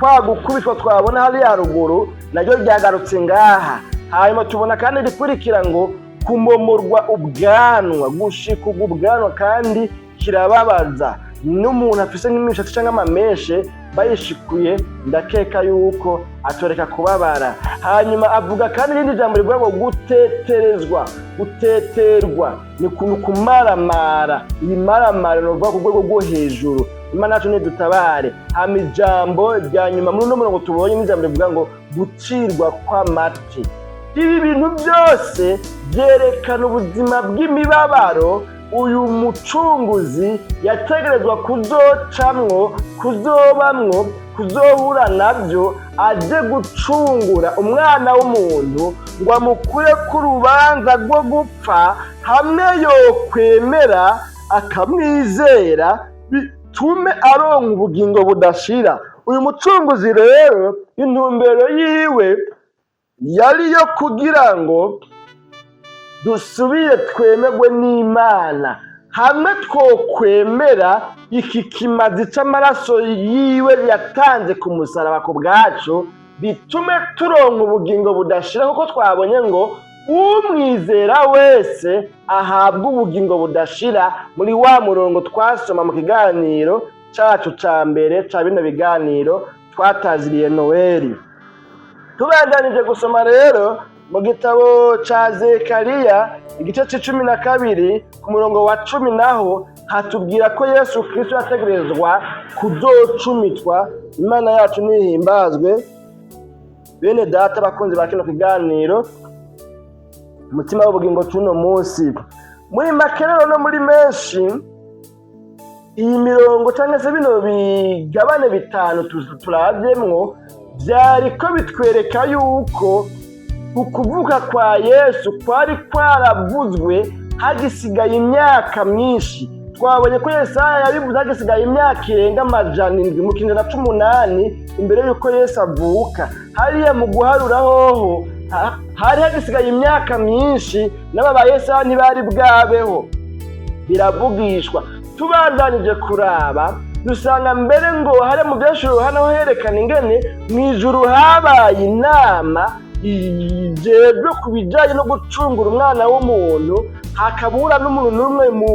Kwa gukubitwa twabona hariya haruguru naryo ryagarutse ngaha. Hanyuma tubona kandi rikurikira ngo kumomorwa ubwanwa, gushikuga ubwanwa, kandi kirababaza n'umuntu afise nk'imishatsi canke amameshe bayishikuye, ndakeka yuko atoreka kubabara. Hanyuma avuga kandi irindi jambo rivuga ngo guteterezwa. Guteterwa ni kumaramara, ibimaramara ni ukuvuga ku rwego rwo hejuru. Imana yacu nidutabare. Hama ijambo rya nyuma muri uno murongo tubonye ni ijambo rivuga ngo gucirwa kw'amate. Ibi bintu byose byerekana ubuzima bw'imibabaro uyu mucunguzi yategerezwa kuzocamwo, kuzobamwo, kuzohura nabyo, aje gucungura umwana w'umuntu ngo amukure ku rubanza rwo gupfa, hamwe yokwemera akamwizera bitume aronka ubugingo budashira. Uyu mucunguzi rero, intumbero yiwe yari yo kugira ngo dusubire twemerwe n'Imana, hamwe twokwemera iki kimazi c'amaraso yiwe yatanze ku musaraba ku bwacu, bitume turonka ubugingo budashira, kuko twabonye ngo umwizera wese ahabwa ubugingo budashira, muri wa murongo twasoma mu kiganiro cacu ca mbere ca bino biganiro twataziriye Noweli. Tubandanije gusoma rero mu gitabo ca Zekariya, igice c'12 ku murongo wa 10, naho hatubwira ko Yesu Kristo yategerezwa kuzocumitwa. Imana yacu nihimbazwe. Bene data bakunzi ba kino kiganiro Umutima w'Ubugingo c'uno munsi, muri make rero no muri menshi, iyi mirongo cyangwa se bino bigabane bitanu turavyemwo vyariko bitwereka yuko ukuvuka kwa Yesu kwari kwaravuzwe hagisigaye imyaka myinshi. Twabonye ko Yesaya yabivuze hagisigaye imyaka irenga 700, mu kinyejana c'umunani imbere y'uko Yesu avuka. Hariya mu guharura hoho hari hagisigaye imyaka myinshi, n'aba ba Yesaya ntibari bwabeho, biravugishwa. Tubandanije kuraba, dusanga mbere ngo hari mu Vyahishuriwe Yohana ho herekana ingene mw'ijuru habaye inama ijejwe ku bijanye no gucungura umwana w'umuntu, hakabura n'umuntu n'umwe mu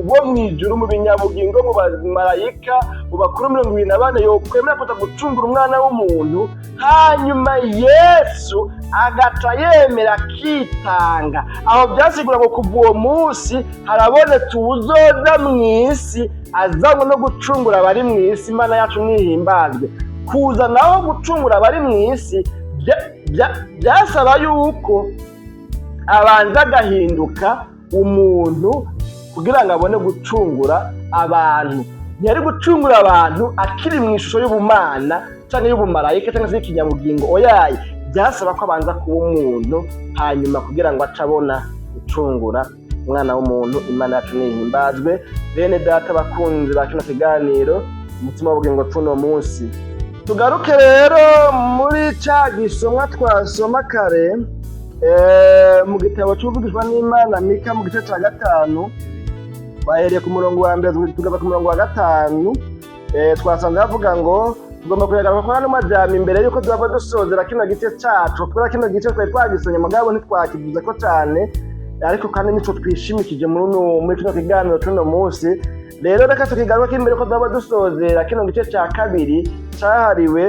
bo mw'ijuru, mu binyabugingo, mu bamarayika, mu bakuru 24 yokwemera kuza gucungura umwana w'umuntu. Hanyuma Yesu agaca yemera akitanga. Aho byasigura ngo kuva uwo munsi harabonetse uwuzoza mw'isi azanywe no gucungura abari mw'isi. Imana yacu nihimbazwe. Kuza naho gucungura abari mw'isi byasaba yuko abanza agahinduka umuntu kugira ngo abone gucungura abantu. Ntiyari gucungura abantu akiri mu ishusho y'ubumana cyangwa y'ubumarayika cyangwa se y'ikinyabugingo, oyaye. Byasaba ko abanza kuba umuntu, hanyuma kugira ngo ace abona gucungura umwana w'umuntu. Imana yacu nihimbazwe. Bene data bakunzi ba kino kiganiro. Umutima w'ubugingo c'uno munsi, tugaruke rero muri ca gisomwa twasoma kare mu gitabo c'uvugishwa n'Imana Mika, mu gice ca 5, bahereye ku murongo wa mbere tugeza ku murongo wa 5. Twasanze bavuga ngo tugomba kuyagaruka kuri ano majambo imbere yuko duhava dusozera kino gice cacu, kubera kino gice twari twagisomye mugabo ntitwakivuze ko cane, ariko kandi nico twishimikije muri kino kiganiro c'uno munsi. Rero reka tukigaruka imbere ko duhava dusozera kino gice ca kabiri cahariwe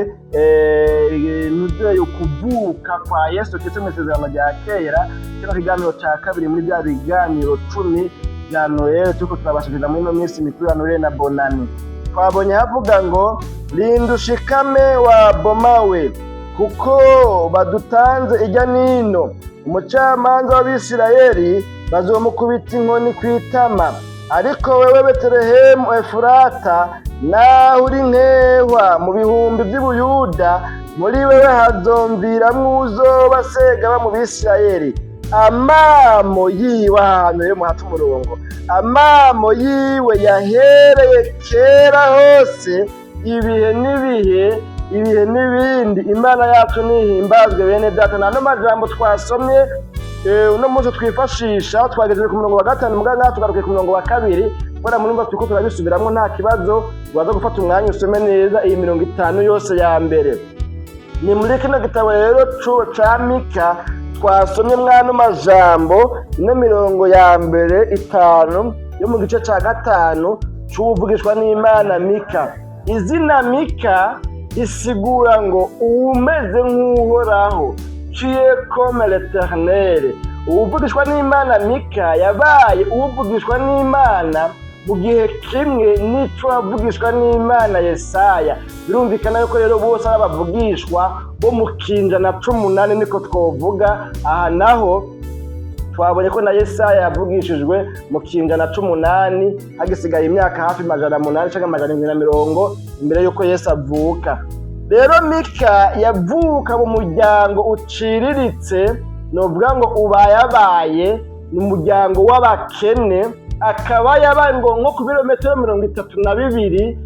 ntuzeyo ukuvuka kwa Yesu Kristo mu Isezerano rya Kera, kino kiganiro ca kabiri muri bya biganiro 10 bya Noel turiko turabashikiriza muri ino minsi mikuru ya Noel na Bonani. Twabonye havuga ngo: "Rinda ushikame wa bomawe, kuko badutanze ijya nino. Umucamanza w'Abisirayeli bazomukubita inkoni ku itama. Ariko wewe Betelehemu Efurata, naho uri nkehwa mu bihumbi by'Ubuyuda, muri wewe hazomviramwo uzoba segaba mu Bisirayeli. Amamo yiwe", ahantu rero muhata umurongo, "amamo yiwe yahereye kera hose, ibihe n'ibihe, ibihe n'ibindi. Imana yacu nihimbazwe." Bene data, nano majambo twasomye uno munsi twifashisha, twageze ku murongo wa 5, mugabo ngaha tugarukiye ku murongo wa 2, kubera murumva turiko turabisubiramwo. Nta kibazo, waza gufata umwanya usome neza iyi mirongo 50 yose ya mbere. Ni muri kino gitabo rero ca Mika twasomye mwano majambo, ino mirongo ya mbere 5 yo mu gice ca 5 c'uwuvugishwa n'Imana Mika. Izina Mika risigura ngo uwumeze nk'Uhoraho, qui est comme l'Éternel. Uwuvugishwa n'Imana Mika yabaye uwuvugishwa n'Imana mu gihe kimwe n'ico wavugishwa n'Imana Yesaya. Birumvikana yuko rero bose ari abavugishwa bo mu kinjana c'umunani, niko twovuga. Aha naho twabonye ko na Yesaya yavugishijwe mu kinjana c'umunani, hagisigaye imyaka hafi 800 canke 750 imbere y'uko Yesu avuka. Rero Mika yavuka mu muryango uciriritse, novuga ngo ubayabaye, ni umuryango w'abakene, akaba yabaye ngo nko ku birometero 32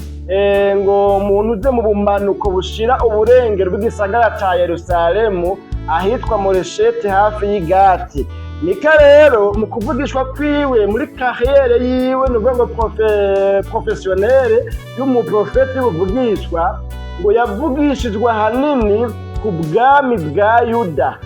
ngo umuntu uze mu bumanuko bushira uburengero bw'igisagara ca Yerusalemu, ahitwa Moresheti, hafi y'Igati. Mika rero mu kuvugishwa kwiwe, muri carrière yiwe, ni ukuvuga ngo professionnelle y'umuprofeti y'ubuvugishwa, ngo yavugishijwe ahanini ku bwami bwa Yuda.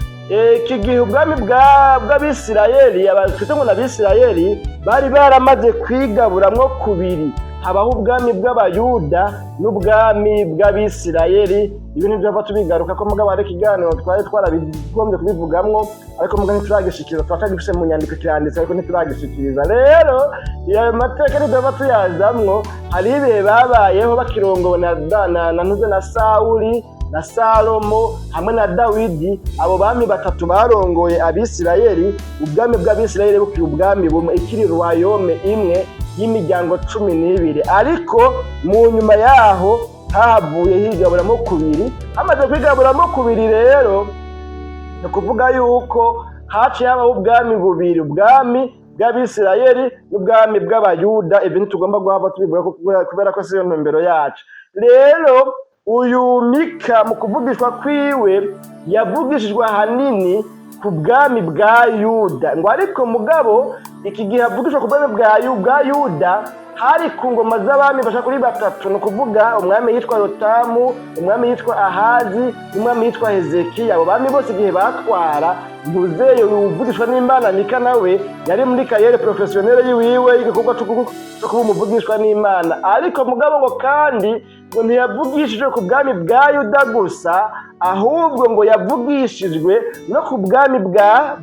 Iki gihe ubwami bw'Abisirayeli, twita ngo n'Abisirayeli, bari baramaze kwigaburamwo kubiri, habaho ubwami bw'Abayuda n'ubwami bw'Abisirayeli. Ibi ntibyava tubigaruka ko, mugabo hari ikiganiro twari twarabigombye kubivugamwo, ariko mugabo ntituragishikiriza. Turacagifise mu nyandiko, kiranditse, ariko ntituragishikiriza. Rero ayo mateka ntibyava tuyazamwo. Hari ibihe babayeho bakirongowe na ntuze na Sawuli na Salomo hamwe na Dawidi. Abo bami batatu barongoye Abisirayeli, ubwami bw'Abisirayeli bukiri ubwami bumwe, ikiri royaume imwe y'imiryango 12. Ariko mu nyuma yaho hahavuye higaburamo kubiri. Hamaze kwigaburamo kubiri rero, ni ukuvuga yuko haciye habaho ubwami bubiri, ubwami bw'Abisirayeli n'ubwami bw'Abayuda. Ibi ntitugomba guhava tubivuga kubera ko siyo ntumbero yacu. Rero uyu Mika mu kuvugishwa kwiwe yavugishijwe ahanini ku bwami bwa Yuda, ngo ariko mugabo iki gihe avugishwa ku bwami bwa Yuda hari ku ngoma z'abami bashaka kuri batatu, ni ukuvuga umwami yitwa Yotamu, umwami yitwa Ahazi n'umwami yitwa Hezekiya. Abo bami bose igihe batwara, ntuzeyo uvugishwa n'Imana Mika nawe yari muri carrière professionnelle yiwiwe y'igikorwa cyo kuba umuvugishwa n'Imana. Ariko mugabo ngo kandi ngo ntiyavugishijwe ku bwami bwa Yuda gusa, ahubwo ngo yavugishijwe no ku bwami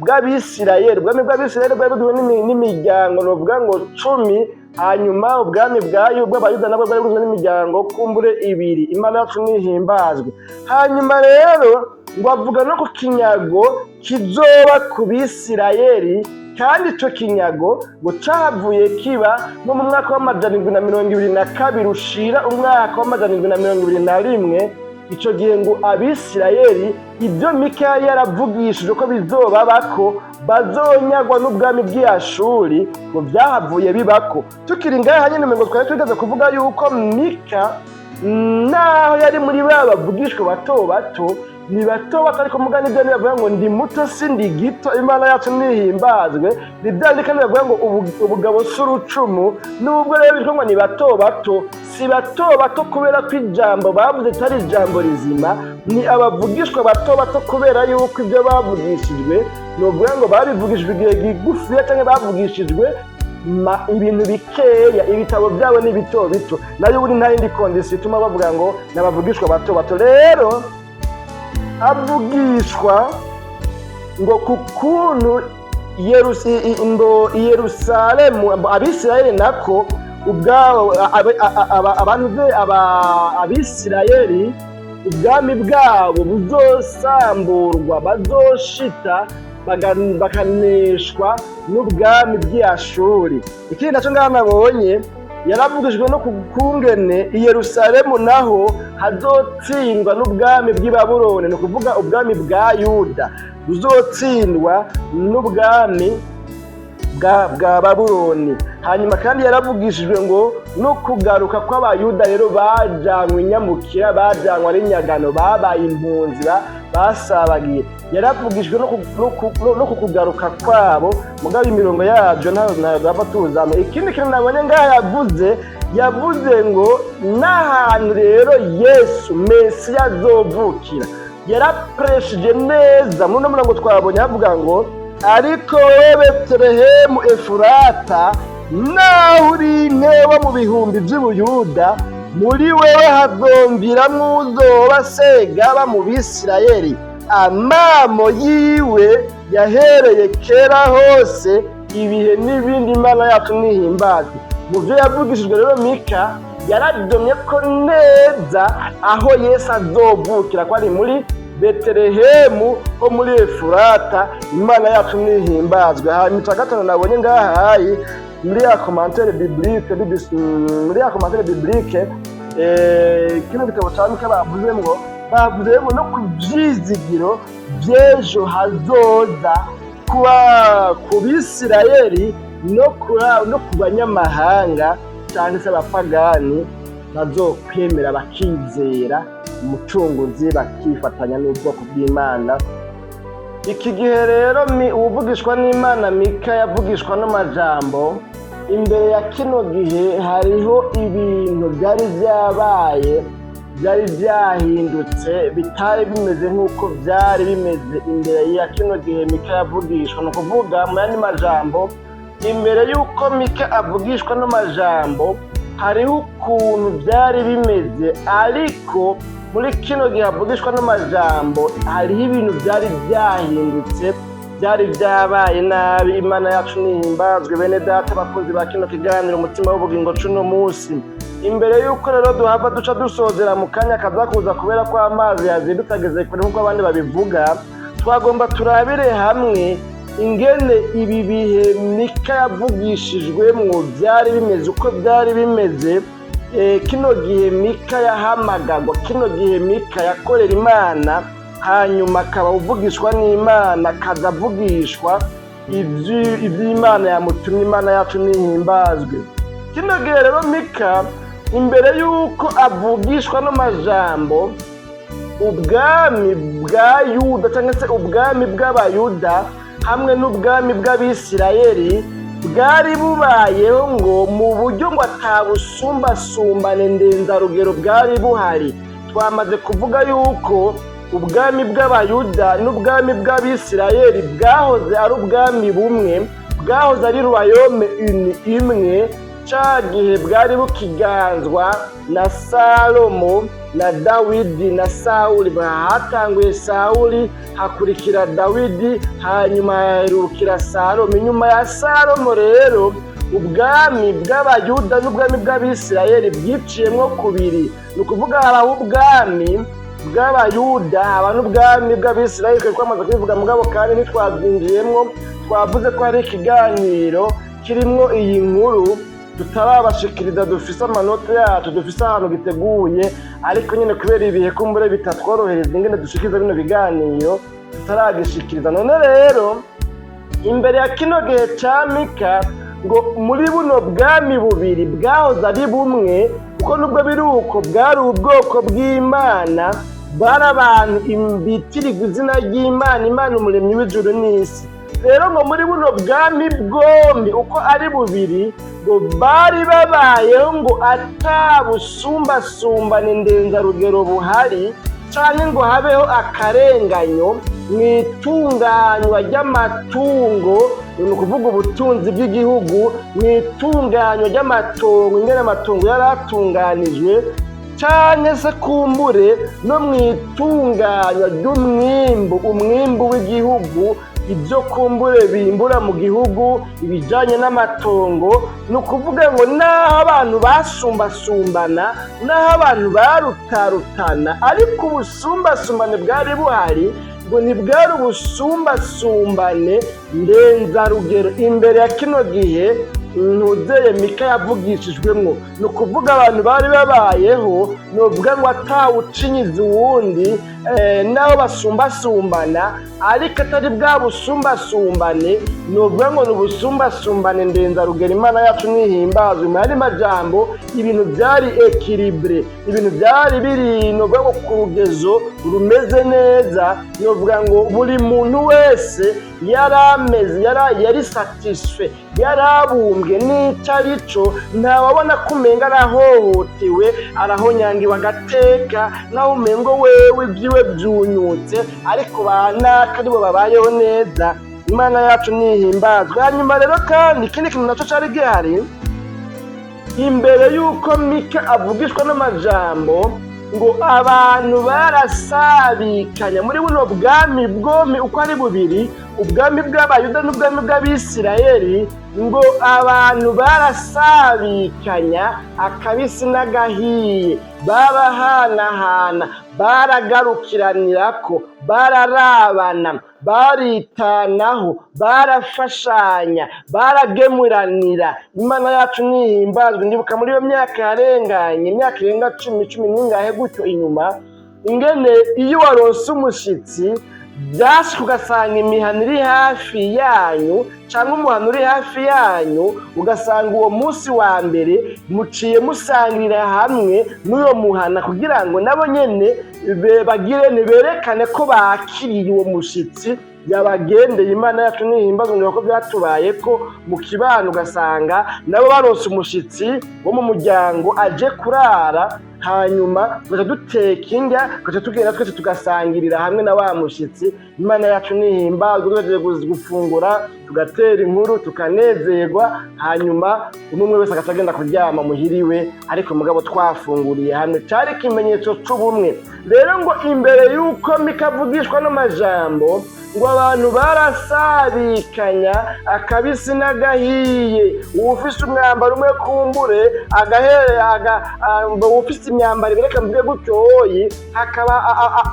bw'Abisirayeli. Ubwami bw'Abisirayeli bwari bugizwe n'imiryango novuga ngo 10, hanyuma ubwami bw'Abayuda nabwo bwari bugizwe n'imiryango kumbure ibiri. Imana yacu nihimbazwe. Hanyuma rero ngo avuga no ku kinyago kizoba ku Bisirayeli, kandi ico kinyago ngo cahavuye kiba nko mu mwaka w'722 ushira umwaka w'721. Ico gihe ngo Abisirayeli, ibyo Mika yari yaravugishije ko bizobabako, bazonyagwa n'ubwami bw'Iyashuri, ngo byahavuye bibako. Tukiri ngaha nyine, ngo twari tugeze kuvuga yuko Mika, naho yari muri ba bavugishwa bato bato, ni bato bato, ariko mugani ibyo bavuga ngo ndi muto si ndi gito. Imana yacu nihimbazwe. Ni bya bindi kandi bavuga ngo ubugabo si urucumu. Nubwo rero bitwa ngo ni bato bato, si bato bato kubera ko ijambo bavuze atari ijambo rizima. Ni abavugishwa bato bato kubera yuko ibyo bavugishijwe, ni ukuvuga ngo babivugishijwe igihe gigufiya cyangwa bavugishijwe ibintu bikeya, ibitabo byabo ni bito bito. Nayo ubundi nta yindi condition ituma bavuga ngo ni abavugishwa bato bato. Rero avugishwa ngo ku kuntu ngo i Yerusalemu, Abisirayeli nako ubwabo, abantu be, Abisirayeli, ubwami bwabo buzosamburwa, bazoshita bakaneshwa n'ubwami bw'Iyashuri. Ikindi nacyo ngaho nabonye, yaravugijwe no ku kungene i Yerusalemu naho hazotsindwa n'ubwami bw'i Babuloni. Ni ukuvuga ubwami bwa Yuda buzotsindwa n'ubwami bwa Babuloni. Hanyuma kandi yaravugishijwe ngo no kugaruka kw'Abayuda rero bajanywe inyamukira, bajanywe ari inyagano, babaye impunzi, basabagiye. Yaravugishijwe no ku kugaruka kwabo, mugabo imirongo yabyo ntayo duhava tuzamo. Ikindi kintu nabonye ngaha, yavuze ngo n'ahantu rero Yesu Mesiya azovukira. Yarapreshije neza muri uno murongo twabonye, havuga ngo: "Ariko wowe Betelehemu Efurata, naho uri intewa mu bihumbi by'Ubuyuda, muri wewe hazomviramwo uzoba segaba mu Bisirayeli. Amamo yiwe yahereye kera hose, ibihe n'ibindi." Imana yacu nihimbazwe. Mu byo yavugishijwe rero, Mika yaradomye ko neza aho Yesu azovukira, ko ari muri Betelehemu ho muri Efurata. Imana yacu nihimbazwe. Hanyuma icya gatanu nabonye ngahayi muri ya commentaire biblique, muri ya commentaire biblique, kino gitabo cya Mika, bavuze ngo no ku vyizigiro vy'ejo hazoza kuba ku Bisirayeli no ku banyamahanga cyangwa se abapagani bazokwemera bakizera Umucunguzi, bakifatanya n'ubwoko bw'Imana. Iki gihe rero uwuvugishwa n'Imana Mika yavugishwa n'amajambo, imbere ya kino gihe hariho ibintu byari byabaye, byari byahindutse, bitari bimeze nk'uko byari bimeze imbere ya kino gihe Mika yavugishwa. Ni ukuvuga mu yandi majambo, imbere y'uko Mika avugishwa n'amajambo, hariho ukuntu byari bimeze, ariko muri kino gihe avugishwa n'amajambo, hariho ibintu byari byahindutse, byari byabaye nabi. Imana yacu nihimbazwe. Bene data, abakunzi ba kino kiganiro Umutima w'Ubugingo cuno munsi, imbere y'uko rero duhava duca dusozera mu kanya kaza kuza, kubera ko amazi yazindutse ageze kure nk'uko abandi babivuga, twagomba turabire hamwe ingene ibi bihe Mika yavugishijwemwo byari bimeze, uko byari bimeze. Kino gihe Mika yahamagagwa, kino gihe Mika yakorera Imana, hanyuma akaba uvugishwa n'Imana, akaza avugishwa ivy'Imana yamutumye. Imana yacu nihimbazwe. Kino gihe rero Mika, imbere y'uko avugishwa n'amajambo, ubwami bwa Yuda cyangwa se ubwami bw'Abayuda hamwe n'ubwami bw'Abisirayeli bwari bubayeho ngo mu buryo ngo atabusumbasumbane ndenzarugero bwari buhari. Twamaze kuvuga yuko ubwami bw'Abayuda n'ubwami bw'Abisirayeli bwahoze ari ubwami bumwe, bwahoze ari royaume uni imwe, ca gihe bwari bukiganzwa na Salomo na Dawidi na Sawuli. Hatanguye Sawuli, hakurikira Dawidi, hanyuma haherukira Salomo. Inyuma ya Salomo rero, ubwami bw'Abayuda n'ubwami bw'Abisirayeli bwiciyemwo kubiri. Ni ukuvuga habaho ubwami bw'Abayuda, haba n'ubwami bw'Abisirayeli. Twari twamaze kubivuga, mugabo kandi ntitwabyinjiyemwo. Twavuze ko hari ikiganiro kirimwo iyi nkuru. Tutarabashikiriza, dufise amanota yacu, dufise ahantu giteguye, ariko nyine kubera ibihe kumbure bitatworohereza ingene dushikiriza bino biganiro, tutaragishikiriza. None rero imbere ya kino gihe ca Mika, ngo muri buno bwami bubiri bwahoze ari bumwe, kuko nubwo biri uko bwari ubwoko bw'Imana, bari abantu bitirirwa izina ry'Imana, Imana umuremyi w'ijuru n'isi. Rero ngo muri buno bwami bwombi uko ari bubiri, ngo bari babayeho ngo atabusumbasumbane ndenzarugero buhari, canke ngo habeho akarenganyo mu itunganywa ry'amatungo, ni ukuvuga ubutunzi bw'igihugu, mu itunganywa ry'amatongo, ingene amatongo yari atunganijwe, canke se kumbure no mu itunganywa ry'umwimbu, umwimbu w'igihugu, ibyo kumbure bimbura mu gihugu, ibijanye n'amatongo. Ni ukuvuga ngo naho abantu basumbasumbana, naho abantu barutarutana, ariko ubusumbasumbane bwari buhari ngo ntibwari ubusumbasumbane ndenzarugero. Imbere ya kino gihe ntuzeye Mika yavugishijwemwo, ni ukuvuga abantu bari babayeho, ni ukuvuga ngo atawucinyiza uwundi, naho basumbasumbana, ariko atari bwa busumbasumbane, ni ukuvuga ngo ni ubusumbasumbane ndenzarugero. Imana yacu ntihimbazwe. Mu yandi majambo, ibintu byari équilibré, ibintu byari biri, ni ukuvuga ngo ku rugezo rumeze neza, ni ukuvuga ngo buri muntu wese yari ameze yari satisfait, yarabumbwe n'icyo ari cyo. Ntawabona ko umenga arahohotewe, arahonyangiwe agateka, naho umengo wewe ibyiwe byunyutse, ariko ba naka aribo babayeho neza. Imana yacu ntihimbazwe. Hanyuma rero kandi ikindi kintu nacyo cari gihari imbere y'uko Mika avugishwa n'amajambo, ngo abantu barasabikanya muri buno bwami bwombi uko ari bubiri, ubwami bw'Abayuda n'ubwami bw'Abisirayeli. Ngo abantu barasabikanya akabisi n'agahiye, babahanahana, baragarukiranirako, bararabana, baritanaho, barafashanya, baragemuranira. Imana yacu ntihimbazwe. Ndibuka muri iyo myaka yarenganye, imyaka irenga 10, cumi n'ingahe gutyo inyuma, ingene iyo waronse umushitsi byashika ugasanga imihana iri hafi yanyu cyangwa umuhana uri hafi yanyu, ugasanga uwo munsi wa mbere muciye musangirira hamwe n'uyo muhana, kugira ngo nabo nyene bagire niberekane ko bakiriye uwo mushitsi yabagendeye. Imana yacu ntihimbazwe. Ko byatubaye ko mu kibano ugasanga nabo baronse umushitsi wo mu muryango aje kurara, hanyuma tugaca duteka indya, tugaca tugenda twese tugasangirira hamwe na wa mushitsi. Imana yacu ntihimbazwe. Tugaje gufungura, tugatera inkuru, tukanezerwa, hanyuma umwe umwe wese agaca agenda kuryama muhiriwe, ariko mugabo twafunguriye hamwe. Cari ikimenyetso c'ubumwe. Rero ngo imbere y'uko Mika avugishwa n'amajambo, ngo abantu barasabikanya akabisi n'agahiye. Uwufise umwambaro umwe kumbure agahere uwufise imyambaro ibiri, reka mvuge gutyoyi,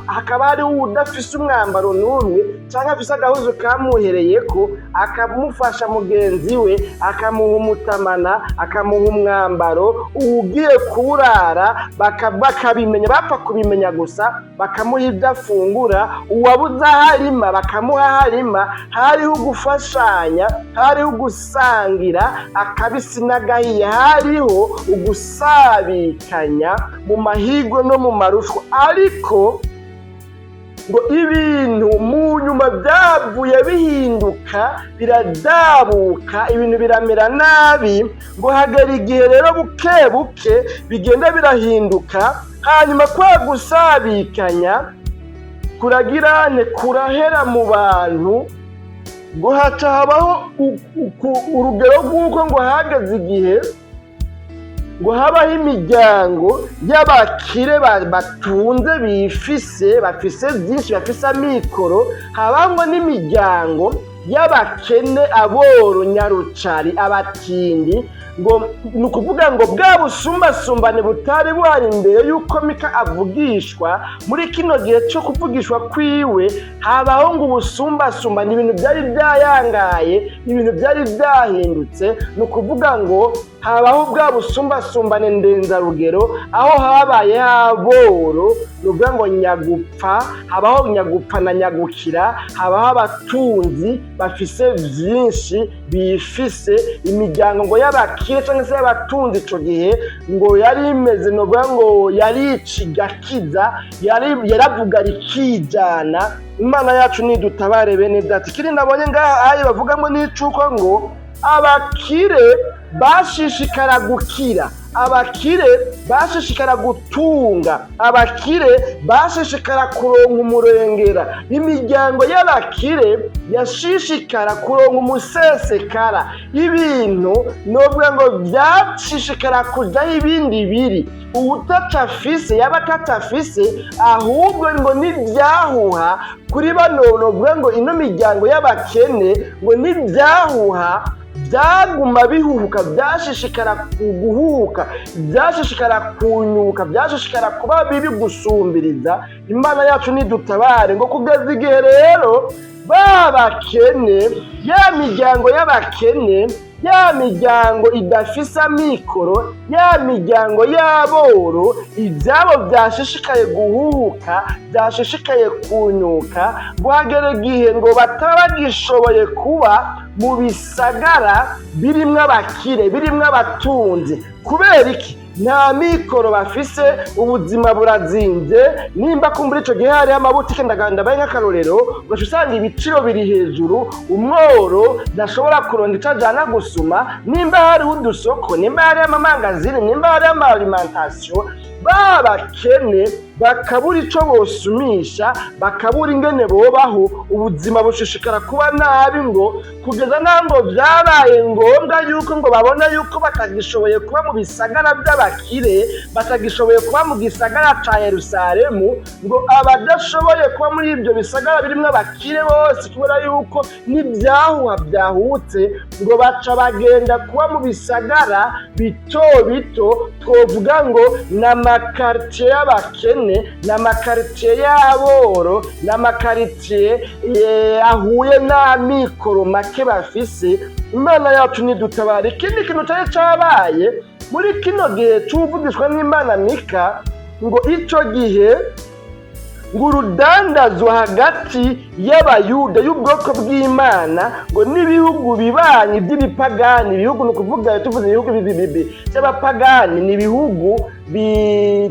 hakaba hariho uwudafise umwambaro n'umwe canke afise agahuzu kamuhereyeko, akamufasha mugenzi we, akamuha umutamana, akamuha umwambaro. Uwugiye kuwurara bakabimenya, bapfa kubimenya gusa, bakamuha ibyo afungura. Uwabuze aho arima bakamuha aho arima. Hariho ugufashanya, hariho ugusangira akabisi n'agahiye, hariho ugusabikanya mu mahigwe no mu marushwa. Ariko ngo ibintu mu nyuma byavuye bihinduka, biradabuka, ibintu biramera nabi. Ngo hagera igihe rero buke buke bigenda birahinduka, hanyuma kwa gusabikanya kuragirane kurahera mu bantu. Ngo haca habaho urugero rw'uko ngo hageze igihe ngo habaho imiryango y'abakire batunze, bifise, bafise byinshi, bafise amikoro, habamwo n'imiryango y'abakene, aboro, nyarucari, abatindi. Ngo ni ukuvuga ngo bwa busumbasumbane butari buhari imbere y'uko Mika avugishwa, muri kino gihe cyo kuvugishwa kwiwe habaho ngo ubusumbasumbane, ibintu byari byayangaye, ibintu byari byahindutse. Ni ukuvuga ngo habaho bwa busumbasumbane ndenzarugero, aho habaye aboro, ni ukuvuga ngo nyagupfa, habaho nyagupfa na nyagukira, habaho abatunzi bafise byinshi, bifise imiryango ngo y'abakire cyangwa se y'abatunzi. Ico gihe ngo yari imeze, ni ukuvuga ngo yarica igakiza, yaravuga rikijana. Imana yacu nidutabare, bene data. Ikindi nabonye ngaha ayo bavugamo n'icuko ngo abakire bashishikara gukira, abakire bashishikara gutunga, abakire bashishikara kuronka umurengera, imiryango y'abakire yashishikara kuronka umusesekara. Ibintu novuga ngo byashishikara kujaho ibindi biri, uwutaca afise yaba atacafise, ahubwo ngo n'ibyahuha kuri bano, novuga ngo ino miryango y'abakene, ngo n'ibyahuha byaguma bihuhuka, byashishikara guhuhuka, byashishikara kunyuka, byashishikara kuba bibi gusumbiriza. Imana yacu nidutabare. Ngo kugeza igihe rero ba bakene, ya miryango y'abakene, ya miryango idafise amikoro, ya miryango y'aboro, ibyabo byashishikaye guhuhuka, byashishikaye kunyuka, ngo hagere igihe ngo bataba bagishoboye kuba mu bisagara birimwo abakire, birimwo abatunzi. Kubera iki? Nta mikoro bafise, ubuzima burazinze. Nimba kumbura ico gihe hariho amabutike, ndabaye nk'akarorero, ugaca usanga ibiciro biri hejuru, umworo ntashobora kuronka ico ajana gusuma. Nimba hariho udusoko, nimba hariho amamangazini, nimba hariho ama alimentation, ba bakene bakabura ico bosumisha, bakabura ingene bobaho, ubuzima bushishikara kuba nabi, ngo kugeza naho ngo vyabaye ngombwa yuko ngo babona yuko batagishoboye kuba mu bisagara by'abakire, batagishoboye kuba mu gisagara ca Yerusalemu. Ngo abadashoboye kuba muri ibyo bisagara birimwo abakire bose, kubera yuko n'ibyahuha byahutse, ngo baca bagenda kuba mu bisagara bito bito, twovuga ngo ni amakaritiye y'abakene, ni amakaritiye y'aboro, ni amakaritiye ahuye n'amikoro make bafise. Imana yacu nidutabara. Ikindi kintu cyari cabaye muri kino gihe c'uvugishwa n'Imana Mika, ngo ico gihe ngo urudandazwa hagati y'Abayuda, y'ubwoko bw'Imana, ngo n'ibihugu bibanyi by'ibipagani. Ibihugu, ni ukuvuga, tuvuze ibihugu by'abapagani, ni ibihugu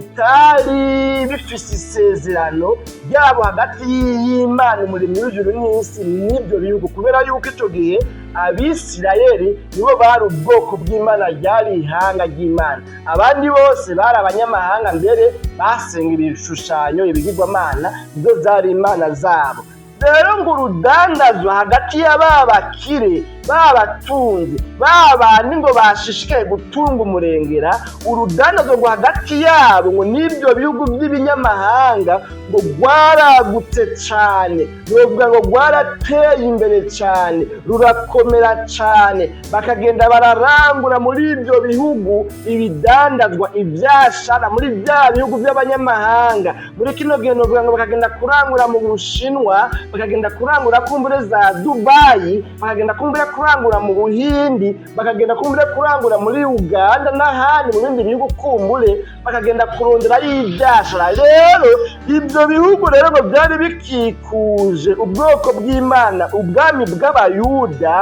bitari bifise isezerano ryabo hagati y'Imana umuremyi w'ijuru n'isi n'ibyo bihugu, kubera yuko ico gihe Abisirayeli nibo bari ubwoko bw'Imana, ryari ihanga ry'Imana, abandi bose bari abanyamahanga, mbere basenga ibishushanyo, ibigirwamana, nizo zari imana zabo. Rero ngo urudandazwa hagati ya ba bakire, ba batunzi, ba bandi ngo bashishikaye gutunga umurengera, urudandazwa ngo hagati yabo ngo n'ibyo bihugu by'ibinyamahanga ngo rwaragutse cane, novuga ngo rwarateye imbere cane, rurakomera cane. Bakagenda bararangura muri ibyo bihugu ibidandazwa, ivyashara muri bya bihugu by'abanyamahanga. Muri kino gihe novuga ngo bakagenda kurangura mu Bushinwa, bakagenda kurangura kumbure za Dubayi, bakagenda kumbure kurangura mu Buhindi, bakagenda kumbure kurangura muri Uganda n'ahandi mu bindi bihugu, kumbure bakagenda kuronderayo ivyashara. Rero ibyo bihugu rero ngo byari bikikuje ubwoko bw'Imana, ubwami bw'Abayuda,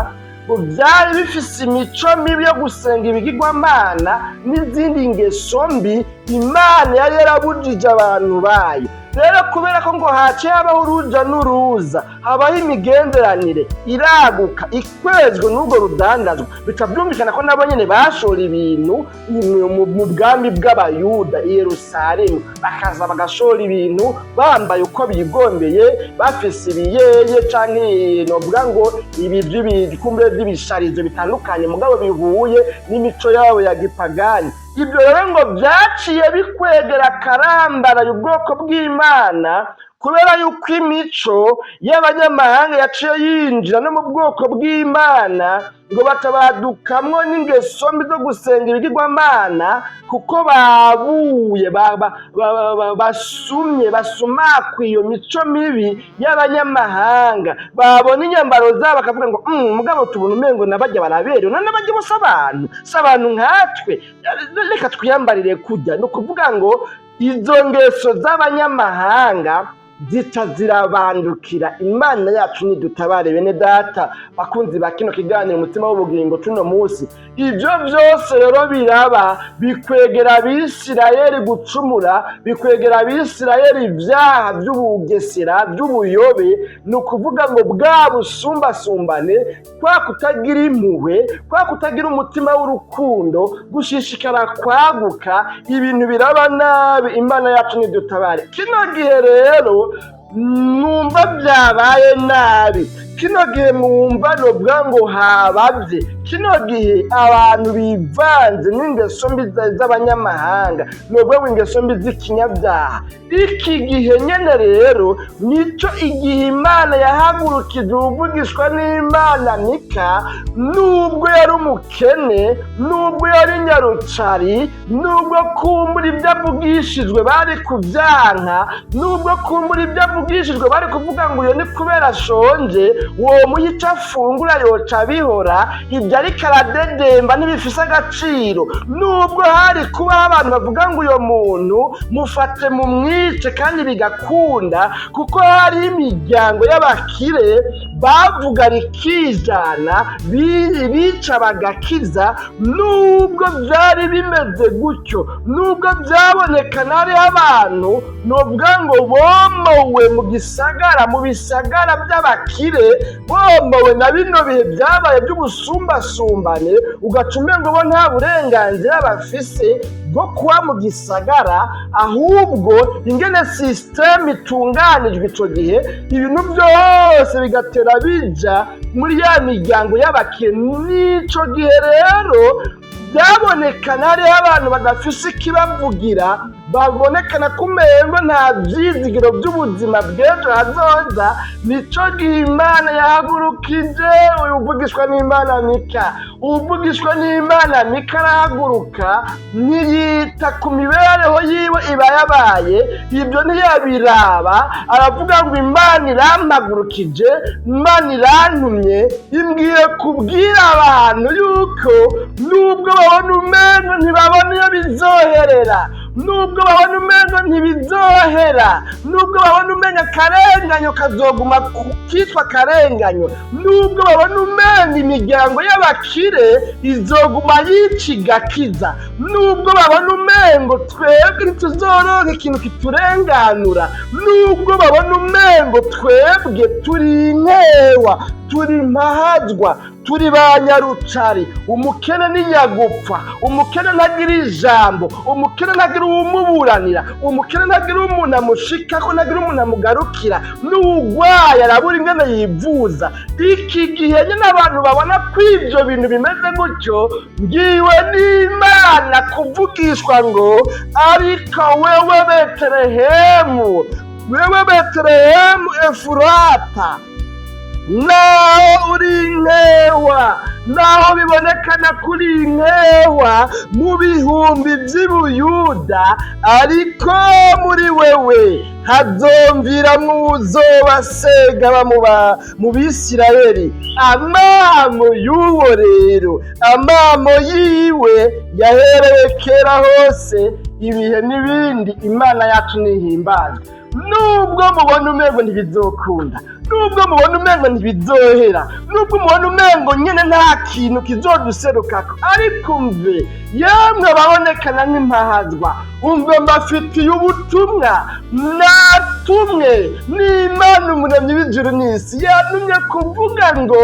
ngo byari bifise imico mibi yo gusenga ibigirwamana n'izindi ngeso mbi Imana yari yarabujije abantu bayo. Rero kubera ko ngo haciye habaho uruja n'uruza, habaho imigenderanire iraguka ikwezwe n'urwo rudandazwa, bica byumvikana ko nabo nyene bashora ibintu mu bwami bw'Abayuda i Yerusalemu, bakaza bagashora ibintu bambaye uko bigombeye, bafise ibiyeye canke novuga ngo ibi by'ibikumbe by'ibisharizo bitandukanye, mugabo bihuye n'imico yabo ya gipagani. Ibyo rero ngo byaciye bikwegera akarambaraye ubwoko bw'Imana. Kubera yuko imico y'abanyamahanga yaciye yinjira no mu bwoko bw'Imana, ngo batabadukamwo n'ingeso mbi zo gusenga ibigirwamana, kuko babuye basumye basumakwa iyo mico mibi y'abanyamahanga. Babona inyambaro zabo bakavuga ngo: Mugabo tubona umengo nabajya baraberewe, none bajya bose abantu si abantu nkatwe, reka twiyambarire kujya." Ni ukuvuga ngo izo ngeso z'abanyamahanga zica zirabandukira. Imana yacu nidutabare. Bene data bakunzi ba kino kiganiro Umutima w'Ubugingo tuno munsi, ibyo byose rero biraba bikwegera Abisirayeli gucumura, bikwegera Abisirayeli ibyaha by'ubugesera, by'ubuyobe. Ni ukuvuga ngo bwa busumbasumbane, kwa kutagira impuhwe, kwa kutagira umutima w'urukundo, gushishikara kwaguka, ibintu biraba nabi. Imana yacu nidutabare. Kino gihe rero mwumva byabaye nabi, kino gihe mwumva novuga ngo habavye, kino gihe abantu bivanze n'ingeso mbi z'abanyamahanga, novuga ngo ingeso mbi z'ikinyabyaha. Iki gihe nyene rero nico igihe Imana yahagurukije uwuvugishwa n'Imana Mika. Nubwo yari umukene, nubwo yari nyarucari, nubwo kumbura ibyo avugishijwe bari kubyanka, nubwo kumbura ibyo avugishijwe bari kuvuga ngo uyo ni kubera ashonje, uwo muha icyo afungura yoca abihora, ibyo ariko aradedemba ntibifise agaciro, nubwo hari kubaho abantu bavuga ngo uyo muntu mufate mumwice kandi bigakunda, kuko hari imiryango y'abakire bavuga rikijana, bica bagakiza. Nubwo byari bimeze gutyo, nubwo byabonekana hariho abantu novuga ngo bomowe mu gisagara, mu bisagara by'abakire, bomowe na bino bihe byabaye by'ubusumbasumbane, ugaca umengo bo nta burenganzira bafise bwo kuba mu gisagara, ahubwo ingene système itunganijwe ico gihe, ibintu byose bigatera bija muri ya miryango y'abakire. N'ico gihe rero byabonekana hariho abantu badafise ikibavugira, babonekana ko umengo nta vyizigiro by'ubuzima bw'ejo hazoza. Nico gihe Imana yahagurukije uyu uvugishwa n'Imana Mika. Uvugishwa n'Imana Mika arahaguruka, ntiyita ku mibereho yiwe iba yabaye, ibyo ntiyabiraba. Aravuga ngo: "Imana irampagurukije, Imana irantumye, imbwiye kubwira abantu yuko nubwo babona umengo ntibabona iyo bizoherera, nubwo babona umengo ntibizohera, nubwo babona umengo akarenganyo kazoguma kitwa akarenganyo, nubwo babona umengo imiryango y'abakire izoguma yica igakiza, nubwo babona umengo twebwe ntituzoronka ikintu kiturenganura, nubwo babona umengo twebwe turi inkewa, turi impahazwa, turi ba nyarucari, umukene ni nyagupfa, umukene ntagira ijambo, umukene ntagira uwumuburanira, umukene ntagira umuntu amushikako, ntagira umuntu amugarukira, n'uwugwaye arabura ingene yivuza." Iki gihe nyine abantu babona ko ibyo bintu bimeze gutyo, ngiwe n'Imana kuvugishwa ngo: "Ariko wewe Betelehemu, wewe Betelehemu Efurata, naho uri inkewa, naho bibonekana kuri inkewa mu bihumbi by'Ibuyuda, ariko muri wewe hazomviramwo uzobasega mu Bisirayeli. Amamo y'uwo rero, amamo yiwe yahereye kera hose, ibihe n'ibindi." Imana yacu nihimbazwe. Nubwo mubona umengo ntibizokunda, nubwo mubona umengo ntibizohera, nubwo mubona umengo nyine nta kintu kizoduserukako, ariko umve yemwe ababonekana nk'impahazwa, umve mbafitiye ubutumwa natumwe n'Imana Umuremyi w'ijuru n'isi. Yantumye kuvuga ngo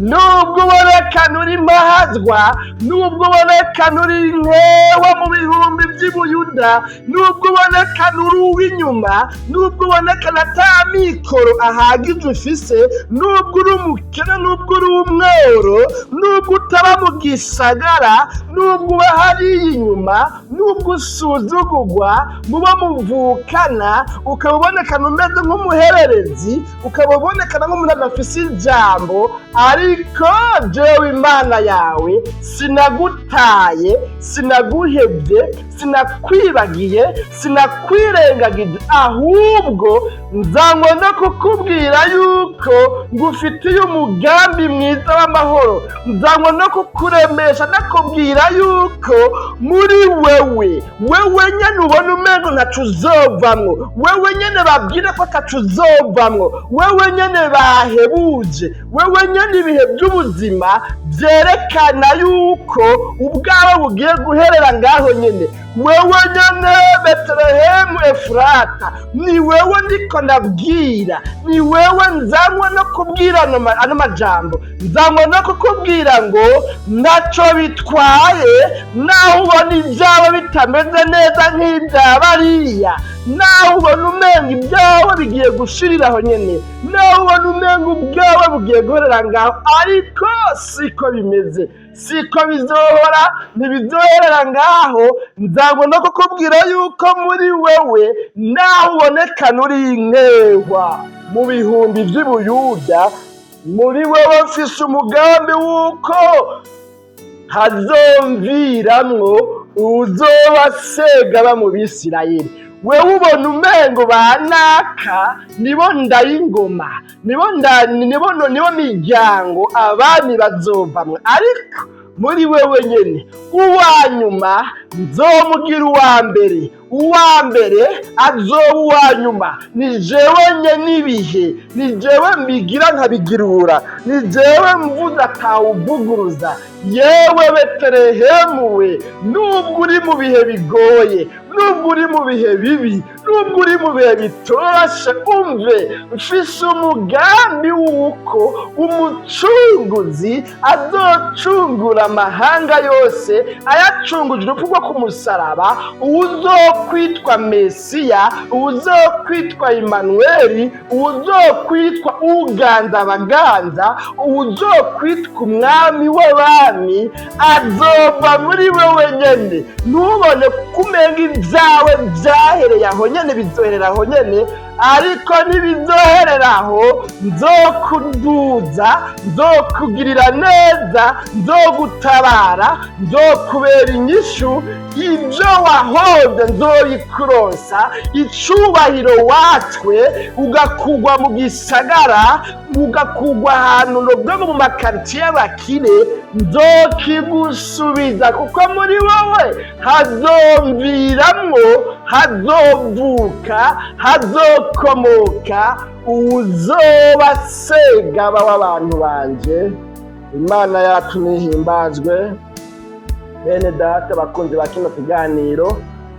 nubwo ubonekana uri impahazwa, nubwo ubonekana uri inkewa mu bihumbi by'Ibuyuda, nubwo ubonekana uri uw'inyuma, nubwo ubonekana ata mikoro ahagije ufise, nubwo uri umukene, nubwo uri umworo, nubwo utaba mu gisagara, nubwo uba hariya inyuma, nubwo usuzugurwa mubo muvukana, ukaba ubonekana umeze nk'umuhererezi, ukaba ubonekana nk'umuntu adafise ijambo, ariko jewe Imana yawe sinagutaye, sinaguhevye, sinakwibagiye, sinakwirengagije, ahubwo nzanywe no kukubwira yuko ngufitiye umugambi mwiza w'amahoro. Nzanywe no kukuremesha ndakubwira yuko muri wewe, wewe nyene ubona umengo ntaco uzovamwo, wewe nyene babwira ko ataco uzovamwo, wewe nyene bahebuje, wewe nyene ibihe by'ubuzima vyerekana yuko ubwawe bugiye guherera ngaho nyene, wewe nyene Betelehemu Efurata, ni wewe ndiko ndabwira, ni wewe nzanywe no kubwira ano majambo, nzanywe no kukubwira ngo ntaco bitwaye naho ubona ibyawe bitameze neza nk'ibya bariya, naho ubona umenga ibyawe bigiye gushirira aho nyene, naho ubona umenga ubwawe bugiye guherera ngaho, ariko siko bimeze, siko bizohora, ntibizoherera ngaho. Nzanywe no kukubwira yuko muri wewe, naho ubonekana uri inkehwa mu bihumbi vy'Ubuyuda, muri wewe mfise umugambi w'uko hazomviramwo uwuzoba segaba mu Bisirayeli. Wewe ubona umengo banaka nibo ndayingoma, nibo miryango abami bazovamwo, ariko muri wewe nyene uwa nyuma nzomugira uwa mbere, uwa mbere azoba uwa nyuma. Ni jewe nyene ibihe, ni jewe mbigira nkabigirura, ni jewe mvuze atawuvuguruza. Yewe Betelehemu we, nubwo uri mu bihe bigoye, nubwo uri mu bihe bibi, nubwo uri mu bihe bitoroshe, umve, mfise umugambi w'uko umucunguzi azocungura amahanga yose, ayacunguje urupfu rwo ku musaraba, uwuzokwitwa Mesiya, uwuzokwitwa Imanuweli, uwuzokwitwa Uganza abaganza, uwuzokwitwa Umwami w'abami, azova muri wewe nyene. Ntubone ko umenga ibyawe byahereye aho nyene, bizoherera aho nyene, ariko ntibizoherera aho. Nzokuduza, nzokugirira neza, nzogutabara, nzokubera inyishu. Ibyo wahoze nzobikuronsa, icubahiro watswe ugakugwa mu gisagara, ugakugwa ahantu nobwo mu makaritsiye y'abakire, nzokigusubiza, kuko muri wowe hazomviramwo, hazovuka, hazokomoka uwuzoba segaba w'abantu banje. Imana yacu nihimbazwe. Bene data bakunzi ba kino kiganiro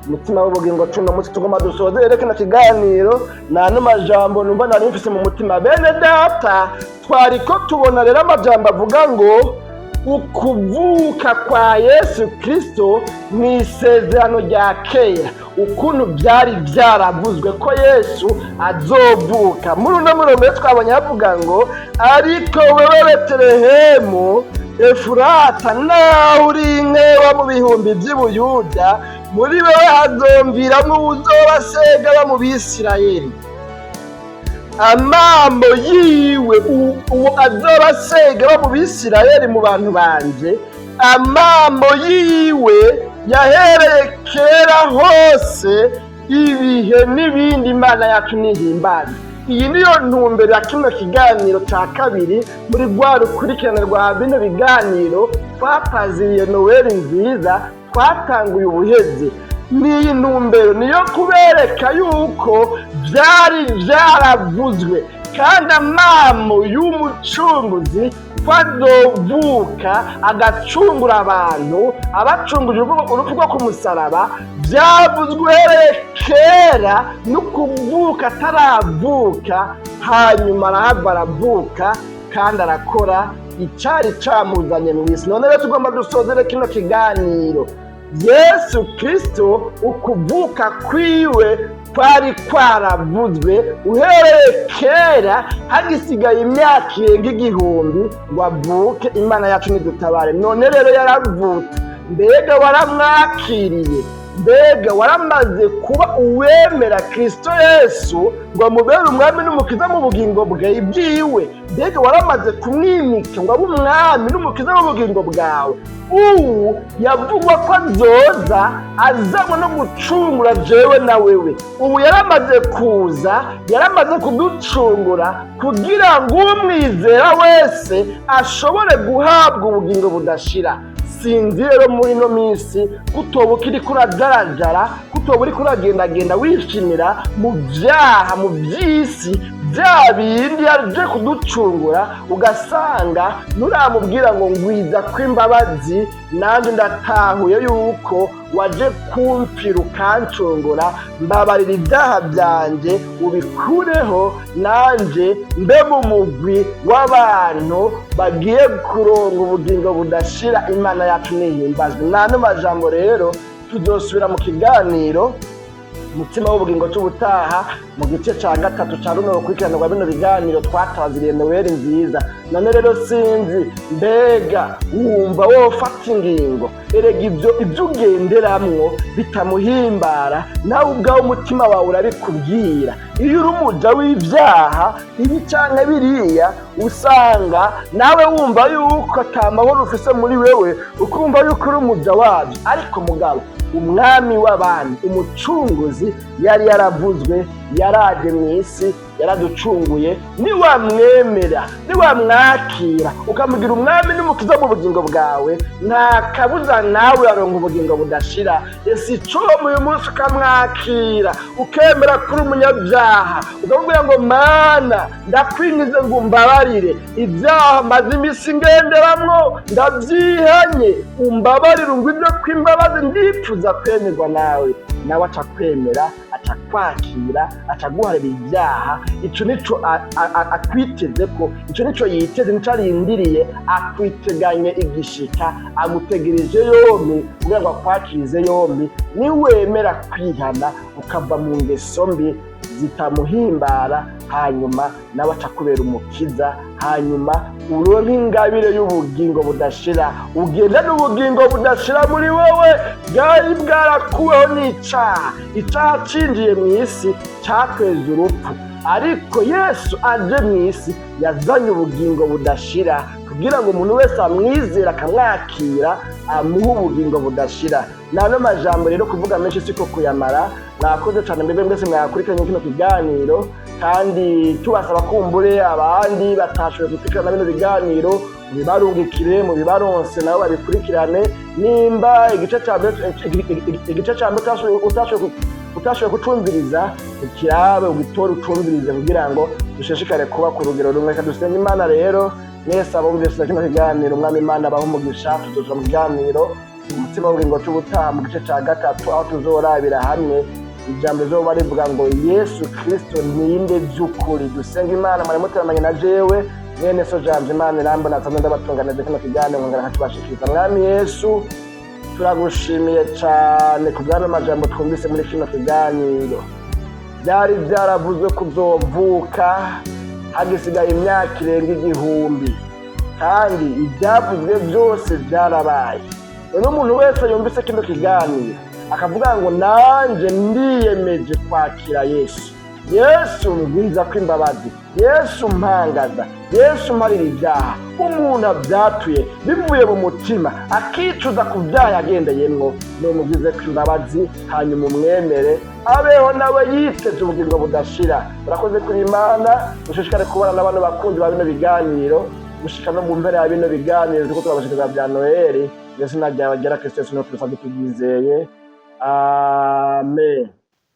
Umutima w'Ubugingo, cuno munsi tugomba dusozere kino kiganiro nta majambo numva nari mfise mu mutima. Bene data, twariko tubona rero amajambo avuga ngo ukuvuka kwa Yesu Kristo mu isezerano rya kera, ukuntu byari byaravuzwe ko Yesu azovuka. Muri uno murongo rero twabonye havuga ngo: "Ariko wewe Betelehemu Efurata, naho uri inkewa mu bihumbi by'Ubuyuda, muri wewe hazomviramwo uwuzoba segaba mu Bisirayeli. Amambo yiwe, uwo azoba segaba mu Bisirayeli, mu bantu banje, amambo yiwe yahereye kera hose, ibihe n'ibindi." Imana yacu nihimbaze. Iyi niyo ntumbero ya kino kiganiro cya kabiri muri rwa rukurikirane rwa bino biganiro twapaziriye Noweli nziza twatanguye ubuheze. N'iyi ntumbero niyo kubereka yuko byari byaravuzwe kandi amamo y'umucunguzi ko azovuka agacungura abantu, abacunguje urupfu rwo ku musaraba, byavuzwe uhereye kera no kuvuka ataravuka. Hanyuma arahava aravuka kandi arakora icari camuzanye mu isi. None rero tugomba dusozere kino kiganiro: Yesu Kristo, ukuvuka kwiwe kwari kwaravuzwe uhereye kera, hagisigaye imyaka irenga 1000 ngo avuke. Imana yacu nidutabare. None rero yaravutse. Mbega waramwakiriye? Mbega waramaze kuba uwemera Kristo Yesu ngo amubere umwami n'umukiza mu bugingo bwawe bwiwe? Mbega waramaze kumwimika ngo abe umwami n'umukiza mu bugingo bwawe? Ubu yavugwa ko azoza azanywe no gucungura jewe na wewe. Ubu yaramaze kuza, yaramaze kuducungura kugira ngo umwizera wese ashobore guhabwa ubugingo budashira. Sinzi rero muri ino minsi kutoba ukiriko urajarajara, kutoba uriko uragendagenda wishimira mu byaha, mu by'isi, bya bindi yaje kuducungura, ugasanga nturamubwira ngo: "Ngwiza kw'imbabazi, nanjye ndatahuye yuko waje kumpfira ukancungura, mbabarira ibyaha byanjye ubikureho, nanjye mbe mu mugwi w'abantu bagiye kuronga ubugingo budashira." Imana yacu nihimbazwe. N'ano majambo rero, tuzosubira mu kiganiro Umutima w'Ubugingo cy'ubutaha, mu gice cya gatatu cya runo rukurikirane rwa bino biganiro twataziriye Noweli Nziza. None rero sinzi, mbega wumva wofata ingingo? Erega ibyo ugenderamwo bitamuhimbara, nawe ubwawe umutima wawe urabikubwira. Iyo uri umuja w'ibyaha ibi canke biriya, usanga nawe wumva yuko ata mahoro ufise muri wewe, ukumva yuko uri umuja wabyo. Ariko mugabo umwami w'abami, umucunguzi yari yaravuzwe, yaraje mu isi, yaraducunguye. Niwamwemera, niwamwakira, ukamugira umwami n'umukiza mu bugingo bwawe, nta kabuza nawe uraronka ubugingo budashira. Ese icomu uyu munsi ukamwakira, ukemera kuri umunyabyaha, ukamubwira ngo: "Mana, ndakwingize ngo umbabarire ibyaha maze iminsi ngenderamwo, ndabyihanye, umbabarire, ungwibyo kw'imbabazi, ndifuza kwemerwa nawe," nawe aca kwemera, aca kwakira, aca guharira ibyaha. Ico nico akwiteze ko, ico nico yiteze, nico arindiriye, akwiteganye igishika, agutegereje yombi kugira ngo akwakirize yombi, niwemera kwihana ukava mu ngeso mbi zitamuhimbara. Hanyuma nawe aca kubera umukiza, hanyuma uronke ingabire y'ubugingo budashira, ugenda n'ubugingo budashira muri wowe bwari bwarakuweho n'icaha. Icaha cinjiye mu isi cakweza urupfu, ariko Yesu aje mu isi yazanye ubugingo budashira kugira ngo umuntu wese amwizera akamwakira amuhe ubugingo budashira. Nano majambo rero, kuvuga menshi siko kuyamara. Mwakoze cyane mbebe mwese mwakurikiranye kino kiganiro, kandi tubasaba kumbure abandi batashoboye gukurikirana bino biganiro mubibarungikire, mubibaronse nabo babikurikirane. Nimba igice ca mbere utashoboye kucumviriza, ukirabe, ugitore, ucumvirize kugira ngo dushishikare kuba ku rugero rumwe. Reka dusenge Imana rero. Mwese abumvise kino kiganiro, Umwami Imana abahe umugisha. Tuzoja mu kiganiro Umutima w'Ubugingo c'ubutaha, mu gice ca gatatu, aho tuzorabira hamwe ijambo rizoba rivuga ngo: "Yesu Kristo ninde by'ukuri?" Dusenga Imana. Mwari muteramanye na jewe mwene so Jambo Imana Irambona, nsanzwe ndabatunganije kino kiganiro nkongera nkakibashikiriza. Mwami Yesu, turagushimiye cane ku bw'ano majambo twumvise muri kino kiganiro. Byari byaravuzwe kuzovuka hagisigaye imyaka irenga 1000, kandi ibyavuzwe byose byarabaye. None umuntu wese yumvise kino kiganiro akavuga ngo: "Nanjye ndiyemeje kwakira Yesu, Yesu ngwiza kw'imbabazi, Yesu mpangaza, Yesu mparira ibyaha," umuntu abyatuye bivuye mu mutima, akicuza ku byaha yagendeyemwo, numugwize kw'imbabazi, hanyuma umwemere, abeho nawe yiteze ubugingo budashira. Urakoze kuri Imana. Ushishikare kubana n'abantu bakunzi ba bino biganiro gushika no mu mpera ya bino biganiro turiko turabashikiriza bya Noheli. Mu izina ryawe ryera, Kristo Yesu, niho tubisabye tubyizeye, amen.